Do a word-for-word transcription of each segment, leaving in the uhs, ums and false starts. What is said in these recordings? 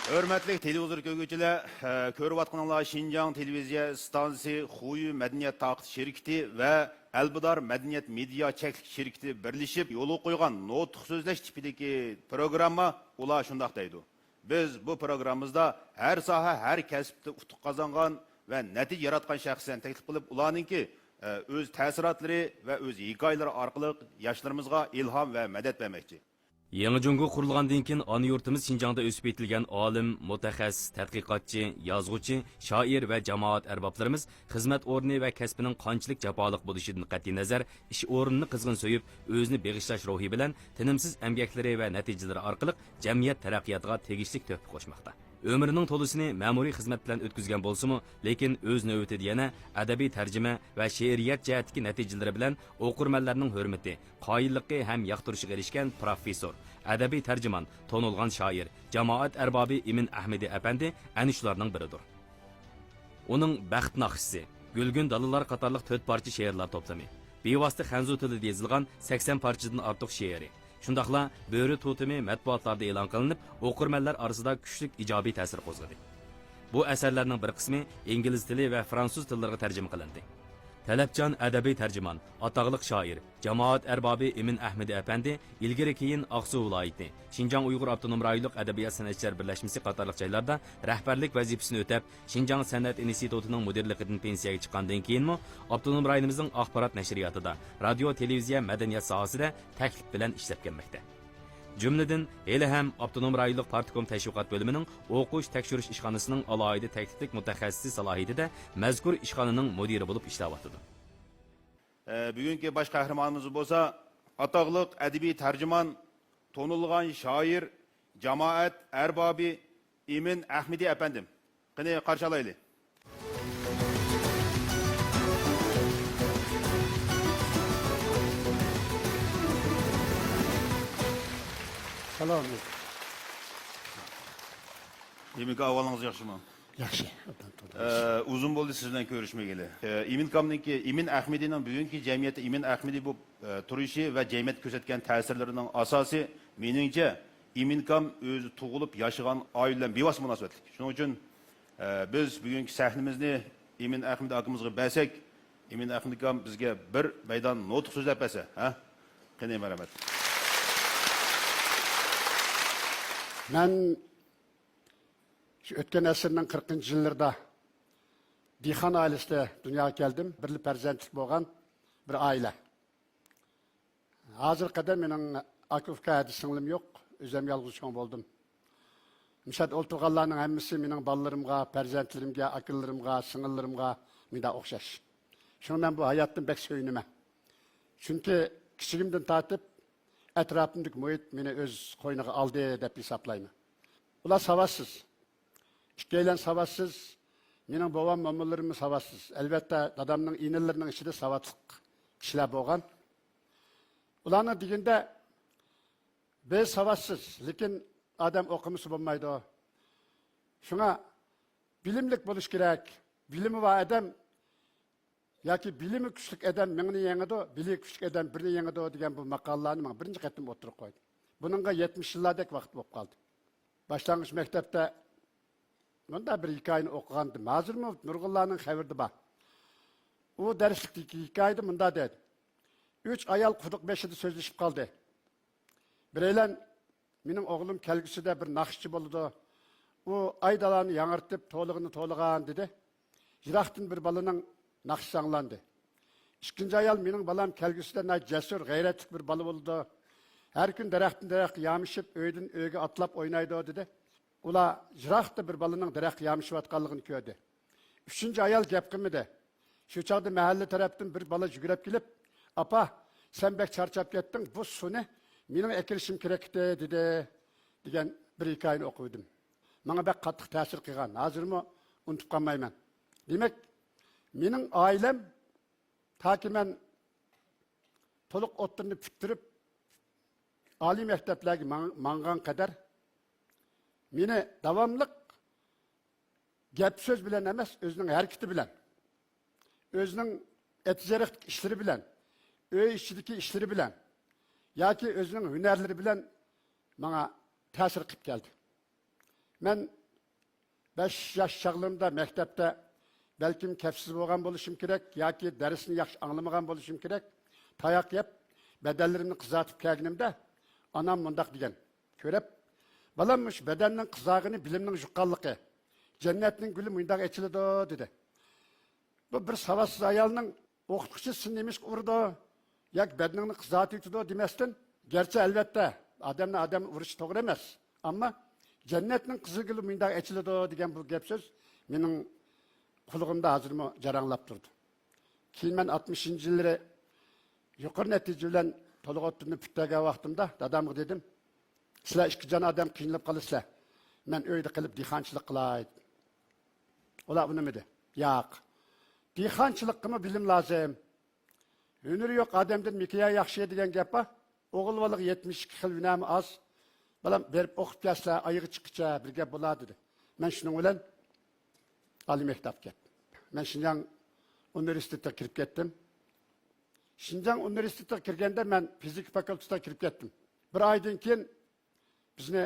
ھۆرمەتلىك تېلېۋىزور كۆرگۈچىلەر، ئە، كۆرۈۋاتقىنىڭلار شىنجاڭ تېلېۋىزىيە ئىستانسىسى، خۇيۈ مەدەنىيەت تارقىتىش شىركىتى ۋە ئەلبىدار مەدەنىيەت مېدىيا چەكلىك شىركىتى بىرلىشىپ يولغا قويغان نۇتۇق سۆزلەش تىپىدىكى پروگرامما. ئۇلار شۇنداق دەيدۇ: بىز بۇ پروگراممىمىزدا ھەر ساھە، ھەر كەسىپتە ئۇتۇق قازانغان ۋە نەتىجە ياراتقان شەخسلەرنى تەكلىپ قىلىپ، ئۇلارنىڭكى، ئە، ئۆز تەسىراتلىرى ۋە ئۆز ھېكايىلىرى ئارقىلىق ياشلىرىمىزغا ئىلھام ۋە مەدەت بەرمەكچى. يېڭى جۇڭگو قۇرۇلغاندىن كېيىن، ئانا يۇرتىمىز شىنجاڭدا ئۆسۈپ يېتىلگەن ئالىم، مۇتەخەسسىس، تەتقىقاتچى، يازغۇچى، شائىر ۋە جامائەت ئەربابلىرىمىز خىزمەت ئورنى ۋە كەسپىنىڭ قانچىلىك جاپالىق بولۇشىدىن قەتئىينەزەر، ئىش ئورنىنى قىزغىن سۆيۈپ، ئۆزىنى بېغىشلاش روھى بىلەن تىنىمسىز ئەمگەكلىرى ۋە نەتىجىلىرى ئارقىلىق جەمئىيەت تەرەققىياتىغا تېگىشلىك تۆھپە قوشماقتا. ئۆمرىنىڭ تولىسىنى مەمۇرىي خىزمەت بىلەن ئۆتكۈزگەن بولسىمۇ، لېكىن ئۆز نۆۋىتىدە يەنە ئەدەبىي تەرجىمە ۋە شېئىرىيەت جەھەتتىكى نەتىجىلىرى بىلەن ئوقۇرمەنلەرنىڭ ھۆرمىتى، قايىللىقى ھەم ياقتۇرۇشىغا ئېرىشكەن پروفېسسور، ئەدەبىي تەرجىمان، تونۇلغان شائىر، جامائەت ئەربابى ئىمىن ئەھمىدى ئەپەندى ئەنە شۇلارنىڭ بىرىدۇر. ئۇنىڭ بەخت ناخشىسى، گۈلگۈن دالىلار قاتارلىق تۆت پارچە شېئىرلار توپلىمى، بىۋاسىتە خەنزۇ تىلىدا يېزىلغان سەكسەن پارچىدىن ئارتۇق شېئىرى، شۇنداقلا بۆرە توتېمى مەتبۇئاتلاردا ئېلان قىلىنىپ، ئوقۇرمەنلەر ئارىسىدا كۈچلۈك ئىجابىي تەسىر قوزغىدى. بۇ ئەسەرلەرنىڭ بىر قىسمى ئىنگلىز تىلى ۋە فرانسۇز تىللىرىغا تەرجىمە قىلىندى. تەلەپچان ئەدەبىي تەرجىمان، ئاتاقلىق شائىر، جامائەت ئەربابى ئىمىن ئەھمىدى ئەپەندى ئىلگىرى كېيىن ئاقسۇ ۋىلايىتى، شىنجاڭ ئۇيغۇر ئاپتونوم رايونلۇق ئەدەبىيات سەنئەتچىلەر بىرلەشمىسى قاتارلىق جايلاردا رەھبەرلىك ۋەزىپىسىنى ئۆتەپ، شىنجاڭ سەنئەت ئىنستىتۇتىنىڭ مۇدىرلىقىدىن پېنسىيەگە چىققاندىن كېيىنمۇ ئاپتونوم رايونىمىزنىڭ ئاخبارات نەشرىياتىدا، رادىيو، تېلېۋىزىيە، مەدەنىيەت ساھەسىدە تەكلىپ بىلەن ئىشلەپ كەلمەكتە. جۈملىدىن، ھېلىھەم ئاپتونوم رايونلۇق پارتكوم تەشۋىقات بۆلۈمىنىڭ ئوقۇش تەكشۈرۈش ئىشخانىسىنىڭ ئالاھىدە تەكلىپلىك مۇتەخەسسىسى سالاھىيىتىدە مەزكۇر ئىشخانىنىڭ مۇدىرى بولۇپ ئىشلەۋاتىدۇ. ئە، بۈگۈنكى باش قەھرىمانىمىز بولسا ئاتاقلىق ئەدەبىي تەرجىمان، تونۇلغان شائىر، جامائەت ئەربابى ئىمىن ئەھمىدى ئەپەندىم. قېنى، قارشى ئالايلى. سالام. ئىمىنكا، ئەھۋالىڭىز ياخشىمۇ؟ ياخشى. ئە، ئۇزۇن بولدى سىز بىلەن كۆرۈشمىگىلى. ئە، ئىمىنكامنىڭكى، ئىمىن ئەھمىدىنىڭ بۈگۈنكى جەمئىيەتتە ئىمىن ئەھمىدى بولۇپ، ئە، تۇرۇشى ۋە جەمئىيەتكە كۆرسەتكەن تەسىرلىرىنىڭ ئاساسى، مېنىڭچە، ئىمىنكام ئۆزى تۇغۇلۇپ ياشىغان ئائىلە بىۋاسىتە مۇناسىۋەتلىك. شۇنىڭ ئۈچۈن، ئە، بىز بۈگۈنكى سەھنىمىزنى ئىمىن ئەھمىدى ئاكىمىزغا بەرسەك، ئىمىن ئەھمىدى ئاكام بىزگە بىر مەيدان نۇتۇق سۆزلەپ بەرسە، ھە؟ قېنى، مەرھەمەت. مەن شۇ ئۆتكەن ئەسىرنىڭ قىرىقىنچى يىللىرىدا دېھقان ئائىلىسىدە دۇنياغا كەلدىم. بىرلا پەرزەنتلىك بولغان بىر ئائىلە. ھازىرغا قەدەر مېنىڭ ئاكا-ئۇكا ھەدە سىڭلىم يوق. ئۆزۈم يالغۇز چوڭ بولدۇم. مۇشۇ يەردە ئولتۇرغانلارنىڭ ھەممىسى مېنىڭ بالىلىرىمغا، پەرزەنتلىرىمگە، ئاكىلىرىمغا، سىڭىللىرىمغا مۇنداق ئوخشاش. شۇڭا مەن بۇ ھاياتتىن بەك سۆيۈنىمەن. چۈنكى كىچىكىمدىن تارتىپ ئەتراپىمدىكى مۇھىت مېنى ئۆز قوينىغا ئالدى دەپ ھېسابلايمەن. ئۇلار ساۋاتسىز. ئىككىيلەن ساۋاتسىز. مېنىڭ بوۋام، مومىلىرىممۇ ساۋاتسىز. ئەلۋەتتە، دادامنىڭ ئىنىلىرىنىڭ ئىچىدە ساۋاتلىق كىشىلەر بولغان. ئۇلارنىڭ دېگىنىدە، بىز ساۋاتسىز، لېكىن ئادەم ئوقۇمىسا بولمايدۇ. شۇڭا بىلىملىك بولۇش كېرەك. بىلىمى بار ئادەم ياكى بىلىمى كۈچلۈك ئادەم مىڭنى يېڭىدۇ، بىلىمى كۈچلۈك ئادەم بىرنى يېڭىدۇ دېگەن بۇ ماقالىلەرنى ماڭا بىرىنچى قېتىم ئوتتۇرىغا قويدى. بۇنىڭغا يەتمىش يىللاردەك ۋاقىت بولۇپ قالدى. باشلانغۇچ مەكتەپتە مۇنداق بىر ھېكايىنى ئوقۇغانىدىم. ھازىرمۇ نۇرغۇنلارنىڭ خەۋىرىدە بار. ئۇ دەرسلىكتىكى ھېكايىدە مۇنداق دەيدۇ. ئۈچ ئايال قۇدۇق بېشىدا سۆزلىشىپ قالدى. بىرەيلەن، مېنىڭ ئوغلۇم كەلگۈسىدە بىر ناخشىچى بولىدۇ. ئۇ ئاي دالانى ياڭرىتىپ، تولىغىنى تولىغان، دېدى. يىراقتىن بىر بالىنىڭ ناخشىسى ئاڭلاندى. ئىككىنچى ئايال، مېنىڭ بالام كەلگۈسىدە ناھايىتى جەسۇر، غەيرەتلىك بىر بالا بولىدۇ. ھەر كۈنى دەرەختىن دەرەخكە يامىشىپ، ئۆيدىن ئۆيگە ئاتلاپ ئوينايدۇ، دېدى. ئۇلار يىراقتا بىر بالىنىڭ دەرەخكە يامىشىۋاتقانلىقىنى كۆردى. ئۈچىنچى ئايال گەپ قىلمىدى. شۇ چاغدا مەھەللە تەرەپتىن بىر بالا يۈگۈرۈپ كېلىپ، «ئاپا، سەن بەك چارچاپ كەتتىڭ، بۇ سۇنى مېنىڭ ئەكىرىشىم كېرەكتى» دېدى، دېگەن بىر ھېكايىنى ئوقۇۋىدىم. ماڭا بەك قاتتىق تەسىر قىلغان. ھازىرمۇ ئۇنتۇپ قالمايمەن. دېمەك، مېنىڭ ئائىلەم تاكى مەن تولۇق ئوتتۇرىنى پۈتتۈرۈپ، ئالىي مەكتەپلەرگە ماڭ-، ماڭغان قەدەر مېنى داۋاملىق گەپ-سۆز بىلەن ئەمەس، ئۆزىنىڭ ھەرىكىتى بىلەن، ئۆزىنىڭ ئېتىز-ئېرىقتىكى ئىشلىرى بىلەن، ئۆي ئىچىدىكى ئىشلىرى بىلەن ياكى ئۆزىنىڭ ھۈنەرلىرى بىلەن ماڭا تەسىر قىلىپ كەلدى. مەن بەش ياش چاغلىرىمدا مەكتەپتە بەلكىم كەپسىز بولغان بولۇشۇم كېرەك ياكى دەرسنى ياخشى ئاڭلىمىغان بولۇشۇم كېرەك، تاياق يەپ، بەدەنلىرىمنى قىزارتىپ كەلگىنىمدە، ئانام مۇنداق دېگەن، كۆرۈپ، بالام، مۇشۇ بەدەننىڭ قىزارغىنى بىلىمنىڭ يۇققانلىقى، جەننەتنىڭ گۈلى مۇنداق ئېچىلىدۇ، دېدى. بۇ بىر ساۋاتسىز ئايالنىڭ ئوقۇتقۇچى سېنى نېمىشقا ئۇرىدۇ ياكى بەدىنىڭنى قىزارتىۋېتىدۇ دېمەستىن، گەرچە ئەلۋەتتە ئادەمنى ئادەم ئۇرۇشى توغرا ئەمەس، ئەمما جەننەتنىڭ قىزىل گۈلى مۇنداق ئېچىلىدۇ دېگەن بۇ گەپ سۆز مېنىڭ قۇلىقىمدا ھازىرمۇ جاراڭلاپ تۇرىدۇ. كېيىن مەن ئاتمىشىنچى يىللىرى يۇقىرى نەتىجە بىلەن تولۇق ئوتتۇرىنى پۈتتۈرگەن ۋاقتىمدا دادامغا دېدىم، سىلەر ئىككى جان ئادەم قىينىلىپ قالىسىلەر، مەن ئۆيدە قېلىپ دېھقانچىلىق قىلاي. ئۇلار ئۇنىمىدى. ياق. دېھقانچىلىققىمۇ بىلىم لازىم. ھۈنىرى يوق ئادەمدىن مېكىيا ياخشى دېگەن گەپ بار. ئوغۇل بالىغا يەتمىش ئىككى خىل ھۈنەرمۇ ئاز. بالام، بېرىپ ئوقۇپ كەلسە، ئايىغى چىققىچە بىر گەپ بولا، دېدى. مەن شۇنىڭ بىلەن ئالىي مەكتەپكە كەتتىم. مەن شىنجاڭ ئۇنىۋېرسىتېتىغا كىرىپ كەتتىم. شىنجاڭ ئۇنىۋېرسىتېتىغا كىرگەندە مەن فىزىكا فاكۇلتېتىغا كىرىپ كەتتىم. بىر ئايدىن كېيىن بىزنى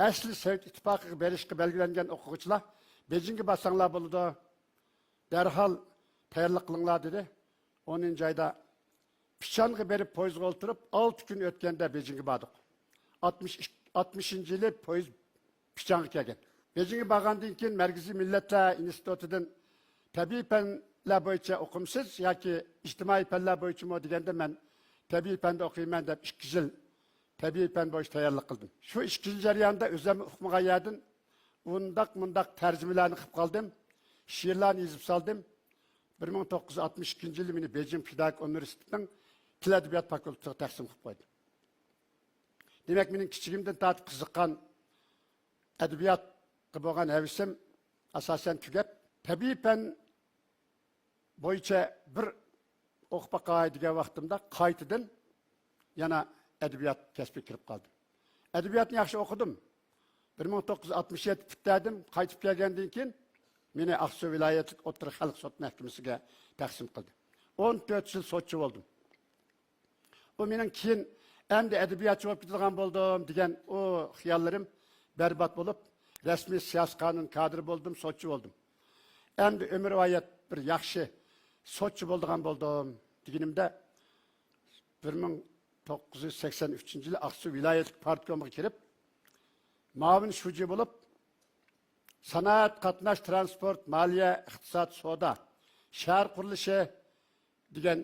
ئەسلى سوۋېت ئىتتىپاقىغا بېرىشقا بەلگىلەنگەن ئوقۇغۇچىلار بېيجىڭگە بارساڭلار بولىدۇ، دەرھال تەييارلىق قىلىڭلار، دېدى. ئونىنچى ئايدا پىچانغا بېرىپ پويىزغا ئولتۇرۇپ، ئالتە كۈن ئۆتكەندە بېيجىڭگە باردۇق. ئاتمىش، ئاتمىشىنچى يىلى پويىز پىچانغا كەلگەن. بېيجىڭگە بارغاندىن كېيىن مەركىزىي مىللەتلەر ئىنستىتۇتىدىن تەبىئىي پەنلەر بويىچە ئوقۇمسىز ياكى ئىجتىمائىي پەنلەر بويىچىمۇ دېگەندە، مەن تەبىئىي پەندە ئوقۇيمەن دەپ ئىككى يىل تەبىئىي پەن بويىچە تەييارلىق قىلدىم. شۇ ئىككى يىل جەريانىدا ئۆزۈممۇ ئۇقمىغان يەردىن ئۇنداق مۇنداق تەرجىمىلەرنى قىلىپ قالدىم، شېئىرلارنى يېزىپ سالدىم. بىر مىڭ توققۇز يۈز ئاتمىش ئىككىنچى يىلى مېنى بېيجىڭ پېداگوگىكا ئۇنىۋېرسىتېتىنىڭ تىل ئەدەبىيات فاكۇلتېتىغا تەقسىم قىلىپ قويدى. دېمەك، مېنىڭ كىچىكىمدىن تارتىپ قىزىققان ئەدەبىياتقا بولغان ھەۋىسىم ئاساسەن تۈگەپ، تەبىئىي پەن بويىچە بىر ئوقۇپ باقاي دېگەن ۋاقتىمدا قايتىدىن يەنە ئەدەبىيات كەسپىگە كىرىپ قالدىم. ئەدەبىياتنى ياخشى ئوقۇدۇم. بىر مىڭ توققۇز يۈز ئاتمىش يەتتە پۈتتۈردۈم. قايتىپ كەلگەندىن كېيىن مېنى ئاقسۇ ۋىلايەتلىك ئوتتۇرا خەلق سوت مەھكىمىسىگە تەقسىم قىلدى. ئون تۆت يىل سوتچى بولدۇم. ئۇ مېنىڭ كېيىن ئەمدى ئەدەبىياتچى بولۇپ كېتىدىغان بولدۇم دېگەن ئۇ خىياللىرىم بەربات بولۇپ، رەسمىي سىياسىي قانۇن كادىرى بولدۇم، سوتچى بولدۇم. ئەمدى ئۆمۈرۋايەت بىر ياخشى سوتچى بولىدىغان بولدۇم دېگىنىمدە، بىر مىڭ توققۇز يۈز سەكسەن ئۈچىنچى يىلى ئاقسۇ ۋىلايەتلىك پارتكومىغا كىرىپ، مۇئاۋىن شۇجى بولۇپ، سانائەت، قاتناش، تىرانسپورت، مالىيە، ئىقتىساد، سودا، شەھەر قۇرۇلۇشى دېگەن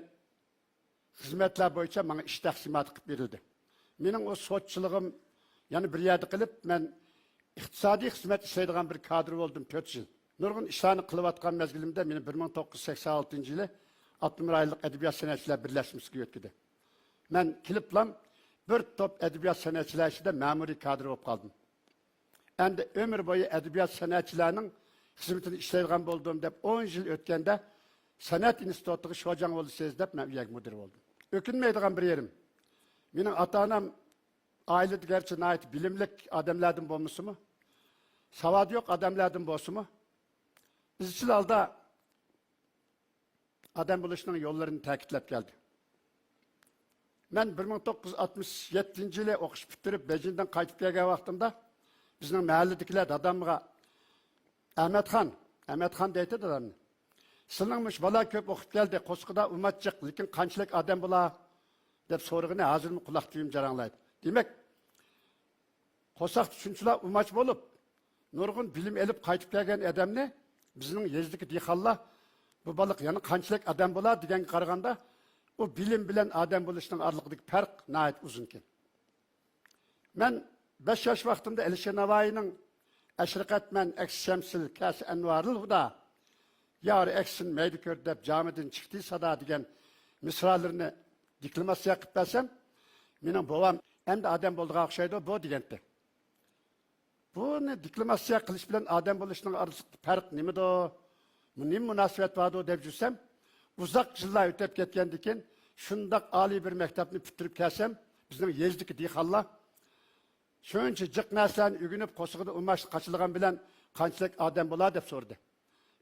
خىزمەتلەر بويىچە ماڭا ئىش تەقسىماتى قىلىپ بېرىلدى. مېنىڭ ئۇ سوتچىلىقىم يەنە بىر يەردە قىلىپ، مەن ئىقتىسادىي خىزمەت ئىشلەيدىغان بىر كادىر بولدۇم تۆت يىل. نۇرغۇن ئىشلارنى قىلىۋاتقان مەزگىلىمدە مېنى بىر مىڭ توققۇز يۈز سەكسەن ئالتىنچى يىلى ئاپتونوم رايونلۇق ئەدەبىيات سەنئەتچىلەر بىرلەشمىسىگە يۆتكىدى. مەن كېلىپلام بىر توپ ئەدەبىيات سەنئەتچىلەر ئىچىدە مەمۇرىي كادىر بولۇپ قالدىم. ئەمدى ئۆمۈر بويى ئەدەبىيات سەنئەتچىلەرنىڭ خىزمىتىنى ئىشلەيدىغان بولدۇم دەپ ئون يىل ئۆتكەندە، سەنئەت ئىنستىتۇتىغا شوجاڭ بولىسىز دەپ مەن ئۇ يەرگە مۇدىر بولدۇم. ئۆكۈنمەيدىغان بىر يېرىم، مېنىڭ ئاتا-ئانام ئائىلىدە گەرچە ناھايىتى بىلىملىك ئادەملەردىن بولمىسىمۇ، ساۋاتى يوق ئادەملەردىن بولسىمۇ، ئىزچىل ھالدا ئادەم بولۇشنىڭ يوللىرىنى تەكىتلەپ كەلدى. مەن بىر مىڭ توققۇز يۈز ئاتمىش يەتتىنچى يىلى ئوقۇش پۈتتۈرۈپ، بېيجىڭدىن قايتىپ كەلگەن ۋاقتىمدا، بىزنىڭ مەھەللىدىكىلەر دادامغا، «ئەمەتخان، ئەمەتخان» دەيتتى دادامنى. «سېنىڭ مۇشۇ بالا كۆپ ئوقۇپ كەلدى، قورسىقىدا ئۇماچ جىق، لېكىن قانچىلىك ئادەم بولا؟» دەپ سورىغىنى ھازىرمۇ قۇلاق تۈۋىم جاراڭلايدۇ. دېمەك، قورساقتا شۇنچىلا ئۇماچ بولۇپ، نۇرغۇن بىلىم ئېلىپ قايتىپ كەلگەن ئادەمنى بىزنىڭ يېزىدىكى دېھقانلار، «بۇ بالا يەنە قانچىلىك ئادەم بولا؟» دېگەنگە قارىغاندا، ئۇ بىلىم بىلەن ئادەم بولۇشنىڭ ئارىلىقىدىكى پەرق ناھايىتى ئۇزۇنكەن. مەن بەش ياش ۋاقتىمدا ئەلىشىر ناۋايىنىڭ «ئەشرەقەت مەن ئەكس شەمسىل كەسى ئەنۋارىل ھۇدا، يارى ئەكسىن مەيدە كۆردى» دەپ جامىدىن چىقتى سادا دېگەن مىسرالىرىنى دېكلاماتسىيە قىلىپ بەرسەم، مېنىڭ بوۋام، «ئەمدى ئادەم بولىدىغان ئوخشايدۇ بۇ» دېگەنتى. بۇنى دېكلاماتسىيە قىلىش بىلەن ئادەم بولۇشنىڭ ئارىسىدا پەرق نېمىدۇ؟ بۇ نېمە مۇناسىۋەت باردۇ دەپ يۈرسەم، ئۇزاق يىللار ئۆتۈپ كەتكەندىن كېيىن، شۇنداق ئالىي بىر مەكتەپنى پۈتتۈرۈپ كەلسەم، بىزنىڭ يېزىدىكى دېھقانلار، «شۇنچە جىق نەرسىلەرنى ئۆگىنىپ، قورسىقىدا ئۇماچ قاچىلىغان بىلەن قانچىلىك ئادەم بولا؟» دەپ سورىدى.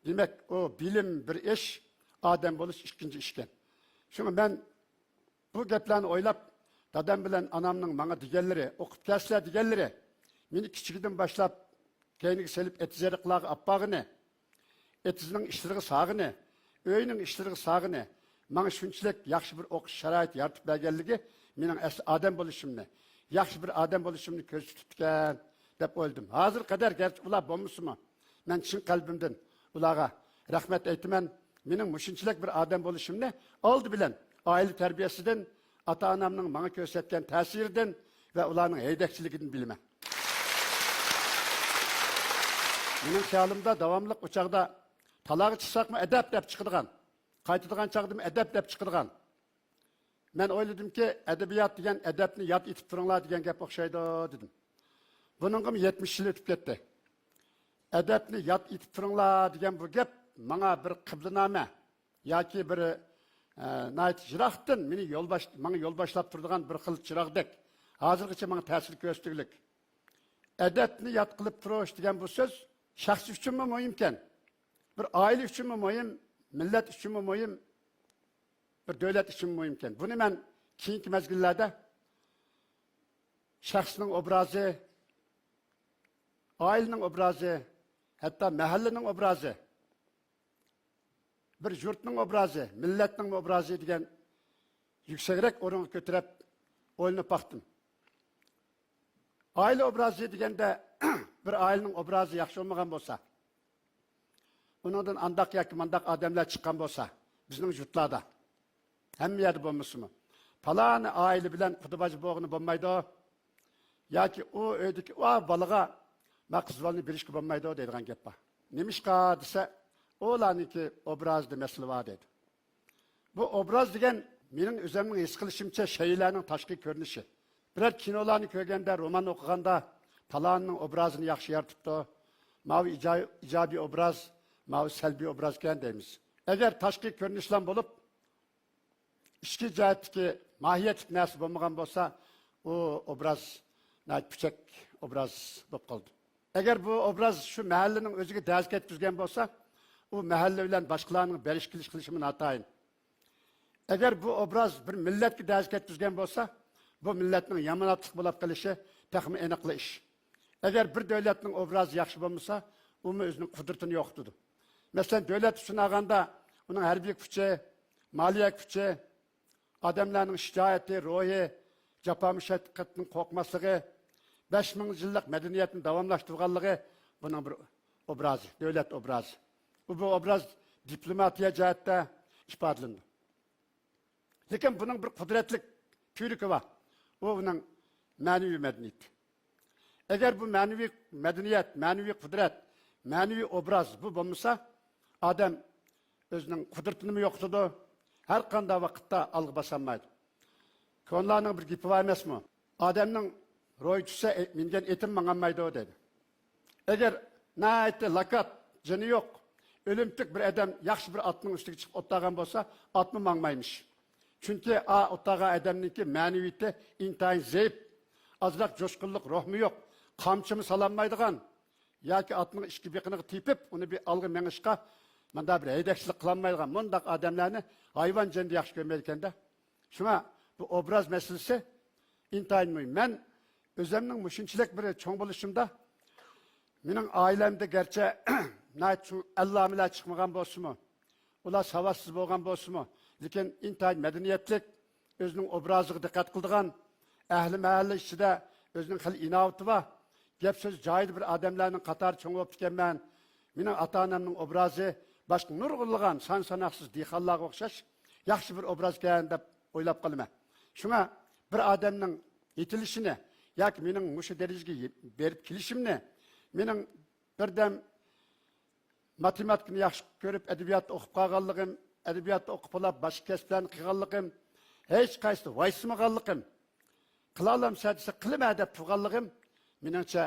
دېمەك، ئۇ بىلىم بىر ئىش، ئادەم بولۇش ئىككىنچى ئىشكەن. شۇڭا مەن بۇ گەپلەرنى ئويلاپ، دادام بىلەن ئانامنىڭ ماڭا دېگەنلىرى، «ئوقۇپ كەلسىلە» دېگەنلىرى، مېنى كىچىكىدىن باشلاپ كەينىگە سېلىپ ئېتىز-ئېرىقلارغا ئاپارغىنى، ئېتىزنىڭ ئىشلىرىغا سالغىنى، ئۆينىڭ ئىشلىرىغا سالغىنى، ماڭا شۇنچىلىك ياخشى بىر ئوقۇش شارائىتى يارىتىپ بەرگەنلىكى مېنىڭ ئەسلى ئادەم بولۇشۇمنى، ياخشى بىر ئادەم بولۇشۇمنى كۆزدە تۇتۇپتىكەن، دەپ ئويلىدىم. ھازىرغا قەدەر گەرچە ئۇلار بولمىسىمۇ، مەن چىن قەلبىمدىن ئۇلارغا رەھمەت ئېيتىمەن. مېنىڭ مۇشۇنچىلىك بىر ئادەم بولۇشۇمنى ئالدى بىلەن ئائىلە تەربىيەسىدىن، ئاتا-ئانامنىڭ ماڭا كۆرسەتكەن تەسىرىدىن ۋە ئۇلارنىڭ ھەيدەكچىلىكىدىن بىلىمەن. مېنىڭ خىيالىمدا داۋاملىق ئۇ چاغدا تالاغا چىقساقمۇ ئەدەپ دەپ چىقىدىغان، قايتىدىغان چاغدىمۇ ئەدەپ دەپ چىقىدىغان. مەن ئويلىدىمكى، ئەدەبىيات دېگەن ئەدەپنى ياد ئېتىپ تۇرۇڭلار دېگەن گەپ ئوخشايدۇ، دېدىم. بۇنىڭغىمۇ يەتمىش يىل ئۆتۈپ كەتتى. ئەدەپنى ياد ئېتىپ تۇرۇڭلار دېگەن بۇ گەپ ماڭا بىر قىبلىنامە ياكى بىر، ئە، ناھايىتى يىراقتىن مېنى يول باش-، ماڭا يول باشلاپ تۇرىدىغان بىر خىل چىراغدەك، ھازىرغىچە ماڭا تەسىر كۆرسىتىدىغۇلۇق. ئەدەپنى ياد قىلىپ تۇرۇش دېگەن بۇ سۆز شەخس ئۈچۈنمۇ مۇھىمكەن، بىر ئائىلە ئۈچۈنمۇ مۇھىم، مىللەت ئۈچۈنمۇ مۇھىم، بىر دۆلەت ئۈچۈنمۇ مۇھىمكەن. بۇنى مەن كېيىنكى مەزگىللەردە شەخسنىڭ ئوبرازى، ئائىلىنىڭ ئوبرازى، ھەتتا مەھەللىنىڭ ئوبرازى، بىر يۇرتنىڭ ئوبرازى، مىللەتنىڭمۇ ئوبرازى دېگەن يۈكسەكرەك ئورۇنغا كۆتۈرۈپ ئويلىنىپ باقتىم. ئائىلە ئوبرازى دېگەندە، بىر ئائىلىنىڭ ئوبرازى ياخشى بولمىغان بولسا، ئۇنىڭدىن ئانداق ياكى مانداق ئادەملەر چىققان بولسا، بىزنىڭ يۇرتلاردا، ھەممە يەردە بولمىسىمۇ، پالانى ئائىلە بىلەن قۇدا باجا بولغىلى بولمايدۇ ياكى ئۇ ئۆيدىكى ئۇ بالىغا ما قىز بالىنى بېرىشكە بولمايدۇ دەيدىغان گەپ بار. نېمىشقا دېسە، ئۇلارنىڭكى ئوبرازىدا مەسىلە بار دەيدۇ. بۇ ئوبراز دېگەن مېنىڭ ئۆزۈمنىڭ ھېس قىلىشىمچە شەيئىلەرنىڭ تاشقى كۆرۈنۈشى. بىرەر كىنولارنى كۆرگەندە، رومان ئوقۇغاندا پالانىنىڭ ئوبرازىنى ياخشى يارىتىپتۇ. ماۋۇ ئىجا-، ئىجابىي ئوبراز، ماۋۇ سەلبىي ئوبراز ئىكەن دەيمىز. ئەگەر تاشقى كۆرۈنۈشلام بولۇپ، ئىچكى جەھەتتىكى ماھىيەتلىك نەرسە بولمىغان بولسا، ئۇ ئوبراز ناھايىتى پۈچەك ئوبراز بولۇپ قالىدۇ. ئەگەر بۇ ئوبراز شۇ مەھەللىنىڭ ئۆزىگە دەرز كەتكۈزگەن بولسا، ئۇ مەھەللە بىلەن باشقىلارنىڭ بېرىش كېلىش قىلىشىمۇ ناتايىن. ئەگەر بۇ ئوبراز بىر مىللەتكە دەرز كەتكۈزگەن بولسا، بۇ مىللەتنىڭ ياماناتلىق بولاپ قېلىشى تېخىمۇ ئېنىقلا ئىش. ئەگەر بىر دۆلەتنىڭ ئوبرازى ياخشى بولمىسا، ئۇمۇ ئۆزىنىڭ قۇدرىتىنى يوقىتىدۇ. مەسىلەن، دۆلەت ئۈچۈن ئالغاندا، ئۇنىڭ ھەربىي كۈچى، مالىيە كۈچى، ئادەملەرنىڭ شىجائىتى، روھى، جاپا مۇشەققەتتىن قورقماسلىقى، بەش مىڭ يىللىق مەدەنىيەتنى داۋاملاشتۇرغانلىقى بۇنىڭ بىر ئوبرازى، دۆلەت ئوبرازى. بۇ، بۇ ئوبراز دىپلوماتىيە جەھەتتە ئىپادىلىنىدۇ. لېكىن بۇنىڭ بىر قۇدرەتلىك تۈۋرۈكى بار. ئۇ بۇنىڭ مەنىۋى مەدەنىيىتى. ئەگەر بۇ مەنىۋى مەدەنىيەت، مەنىۋى قۇدرەت، مەنىۋى ئوبراز بۇ بولمىسا، ئادەم ئۆزىنىڭ قۇدرىتىنىمۇ يوقىتىدۇ، ھەر قانداق ۋاقىتتا ئالغا باسالمايدۇ. كونىلارنىڭ بىر گېپى بار ئەمەسمۇ؟ ئادەمنىڭ روھى چۈشسە، ئە، مىنگەن ئېتىم ماڭالمايدۇ دەيدۇ. ئەگەر ناھايىتى لاكات، جېنى يوق، ئۆلۈمتۈك بىر ئادەم ياخشى بىر ئاتنىڭ ئۈستىگە چىقىپ ئولتۇرغان بولسا، ئاتمۇ ماڭمايمىش. چۈنكى ئا ئولتۇرغان ئادەمنىڭكى مەنىۋىيىتى ئىنتايىن زەئىپ، ئازراق جوشقۇنلۇق روھمۇ يوق، قامچىمۇ سالالمايدىغان ياكى ئاتنىڭ ئىككى بېقىنىغا تېپىپ، ئۇنى بىر ئالغا مېڭىشقا مۇنداق بىر ھەيدەكچىلىك قىلالمايدىغان مۇنداق ئادەملەرنى ھايۋان جېنىدا ياخشى كۆرمەيدىكەن-دە. شۇڭا بۇ ئوبراز مەسىلىسى ئىنتايىن مۇھىم. مەن ئۆزۈمنىڭ مۇشۇنچىلىك بىر چوڭ بولۇشۇمدا، مېنىڭ ئائىلەمدە گەرچە ناھايىتى چوڭ ئەللامىلەر چىقمىغان بولسىمۇ، ئۇلار ساۋاتسىز بولغان بولسىمۇ، لېكىن ئىنتايىن مەدەنىيەتلىك، ئۆزىنىڭ ئوبرازىغا دىققەت قىلىدىغان، ئەھلى مەھەللە ئىچىدە ئۆزىنىڭ خېلى ئىناۋىتى بار، گەپ سۆزى جايىدا بىر ئادەملەرنىڭ قاتارىدا چوڭ بوپتىكەنمەن. مېنىڭ ئاتا-ئانامنىڭ ئوبرازى باشقا نۇرغۇنلىغان سان-ساناقسىز دېھقانلارغا ئوخشاش ياخشى بىر ئوبراز ئىكەن دەپ ئويلاپ قالىمەن. شۇڭا بىر ئادەمنىڭ يېتىلىشىنى ياكى مېنىڭ مۇشۇ دەرىجىگە يې-، بېرىپ كېلىشىمنى مېنىڭ بىردەم ماتېماتىكىنى ياخشى كۆرۈپ، ئەدەبىياتتا ئوقۇپ قالغانلىقىم، ئەدەبىياتتا ئوقۇپ بولۇپ، باشقا كەسىپلەرنى قىلغانلىقىم، ھېچقايسىسىدا ۋايسىمىغانلىقىم، قىلالامسەن دېسە، قىلىمەن دەپ تۇرغانلىقىم، مېنىڭچە،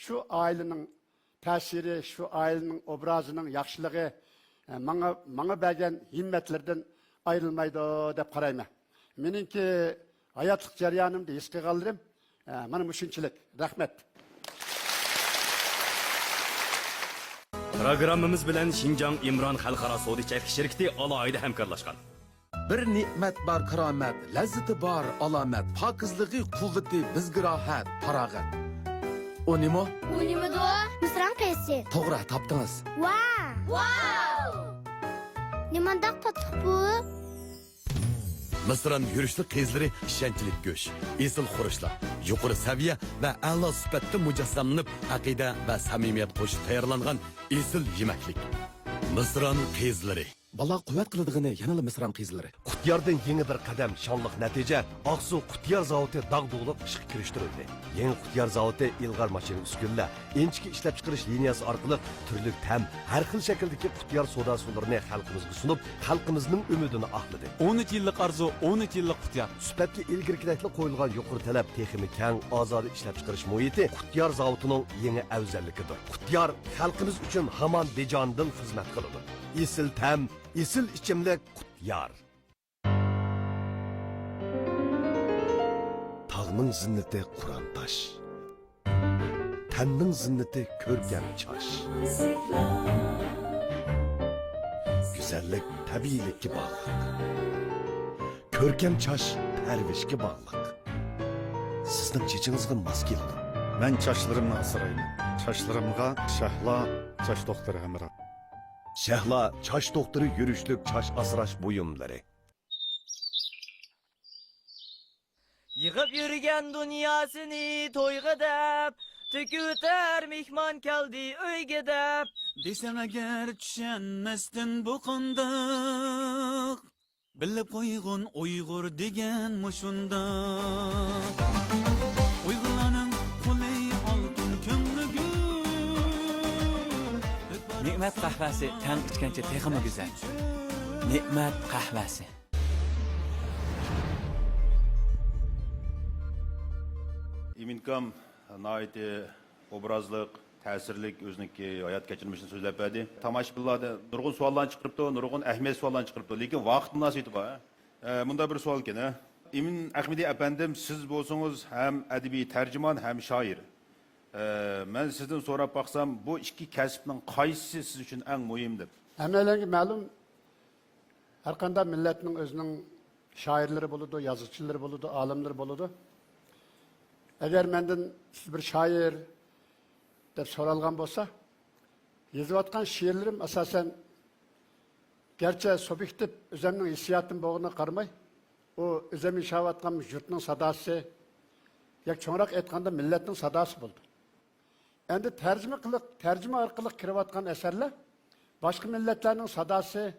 شۇ ئائىلىنىڭ تەسىرى، شۇ ئائىلىنىڭ ئوبرازىنىڭ ياخشىلىقى، ئە، ماڭا، ماڭا بەرگەن ھىممەتلىرىدىن ئايرىلمايدۇ دەپ قارايمەن. مېنىڭكى ھاياتلىق جەريانىمدا ھېس قىلغانلىرىم، ئە، مانا مۇشۇنچىلىك. رەھمەت. پروگراممىمىز بىلەن شىنجاڭ ئىمران خەلقئارا سودا چەكلىك شىركىتى ئالاھىدە ھەمكارلاشقان. بىر نېمەت بار كارامەت، لەززىتى بار ئالامەت، پاكىزلىقى، قۇۋۋىتى بىزگە راھەت، پاراغەت. ئۇ نېمە؟ ئۇ نېمىدۇ؟ مىسران قېيىسى. توغرا، تاپتىڭىز. ۋاو! ۋاو! نېمانداق تاتلىق بۇ؟ مىسران يۈرۈشلۈك قېيىزلىرى ئىشەنچلىك گۆش، ئېسىل خۇرۇچلار، يۇقىرى سەۋىيە ۋە ئەلا سۈپەتتە مۇجەسسەملىنىپ، ئەقىدە ۋە سەمىمىيەت قوشۇپ تەييارلانغان ئېسىل يېمەكلىك. مىسران قېيىزلىرى. بالا قۇۋۋەت قىلىدىغىنى يەنىلا مىسران قېيىزلىرى. قۇتياردىن يېڭى بىر قەدەم، شانلىق نەتىجە. ئاقسۇ قۇتيار زاۋۇتى داغدۇغىلىق ئىشقا كىرىشتۈرۈلدى. يېڭى قۇتيار زاۋۇتى ئىلغار ماشىنا ئۈسكۈنىلەر، ئىنچىكە ئىشلەپچىقىرىش لىنىيەسى ئارقىلىق تۈرلۈك تەم، ھەر خىل شەكىلدىكى قۇتيار سودا سۇلىرىنى خەلقىمىزگە سۇنۇپ، خەلقىمىزنىڭ ئۈمىدىنى ئاقلىدى. ئون ئۈچ يىللىق ئارزۇ، ئون ئۈچ يىللىق قۇتيار. سۈپەتكە ئىلگىرىكىدەكلا قويۇلغان يۇقىرى تەلەپ تېخىمۇ كەڭ، ئازادە ئىشلەپچىقىرىش مۇھىتى قۇتيار زاۋۇتىنىڭ يېڭى ئەۋزەللىكىدۇر. قۇتيار خەلقىمىز ئۈچۈن ھامان بىجانىدىل خىزمەت قىلىدۇ. ئېسىل تەم، ئېسىل ئىچىملىك قۇتيار. تاغنىڭ زىننىتى قۇرام تاش. تەننىڭ زىننىتى كۆركەم چاچ. گۈزەللىك تەبىئىيلىككە باغلىق. كۆركەم چاچ پەرۋىشكە باغلىق. سىزنىڭ چېچىڭىزغا ماس كېلىدۇ. مەن چاچلىرىمنى ئاسرايمەن. چاچلىرىمغا شەھلا چاچ دوختۇرى ھەمراھ. شەھلا چاچ دوختۇرى يۈرۈشلۈك چاچ ئاسراش بۇيۇملىرى. يىغىپ يۈرگەن دۇنياسىنى تويغا دەپ، تۆكۈۋېتەر مېھمان كەلدى ئۆيگە دەپ. دېسەڭ ئەگەر چۈشەنمەستىن بۇ قانداق؟ بىلىپ قويغىن ئۇيغۇر دېگەن مۇشۇنداق. ئۇيغۇرلارنىڭ قولى ئالتۇن، كۆڭلى گۈل. نېمەت قەھۋەسى تەڭ ئىچكەنچە تېخىمۇ گۈزەل. نېمەت قەھۋەسى. ئىمىنكام ناھايىتى ئوبرازلىق، تەسىرلىك ئۆزىنىڭكى ھايات كەچۈرمىشىنى سۆزلەپ بەردى. تاماشىبىنلاردا نۇرغۇن سوئاللارنى چىقىرىپتۇ، نۇرغۇن ئەھمىيەتلىك سوئاللارنى چىقىرىپتۇ، لېكىن ۋاقىت مۇناسىۋىتى بار. ئە، مۇنداق بىر سوئال ئىكەن، ھە؟ ئىمىن ئەخمىدى ئەپەندىم، سىز بولسىڭىز ھەم ئەدەبىي تەرجىمان، ھەم شائىر. ئە، مەن سىزدىن سوراپ باقسام، بۇ ئىككى كەسىپنىڭ قايسىسى سىز ئۈچۈن ئەڭ مۇھىم دەپ؟ ھەممەيلەنگە مەلۇم، ھەر قانداق مىللەتنىڭ ئۆزىنىڭ شائىرلىرى بولىدۇ، يازغۇچىلىرى بولىدۇ، ئالىملىرى بولىدۇ. ئەگەر مەندىن سىز بىر شائىر دەپ سورالغان بولسا، يېزىۋاتقان شېئىرلىرىم ئاساسەن گەرچە سۇبيېكتىپ ئۆزەمنىڭ ھېسسىياتىم بولغىنىغا قارىماي، ئۇ ئۆزەم ياشاۋاتقان يۇرتنىڭ ساداسى ياكى چوڭراق ئېيتقاندا مىللەتنىڭ ساداسى بولىدۇ. ئەمدى تەرجىمە قىلىق، تەرجىمە ئارقىلىق كىرىۋاتقان ئەسەرلەر باشقا مىللەتلەرنىڭ ساداسى،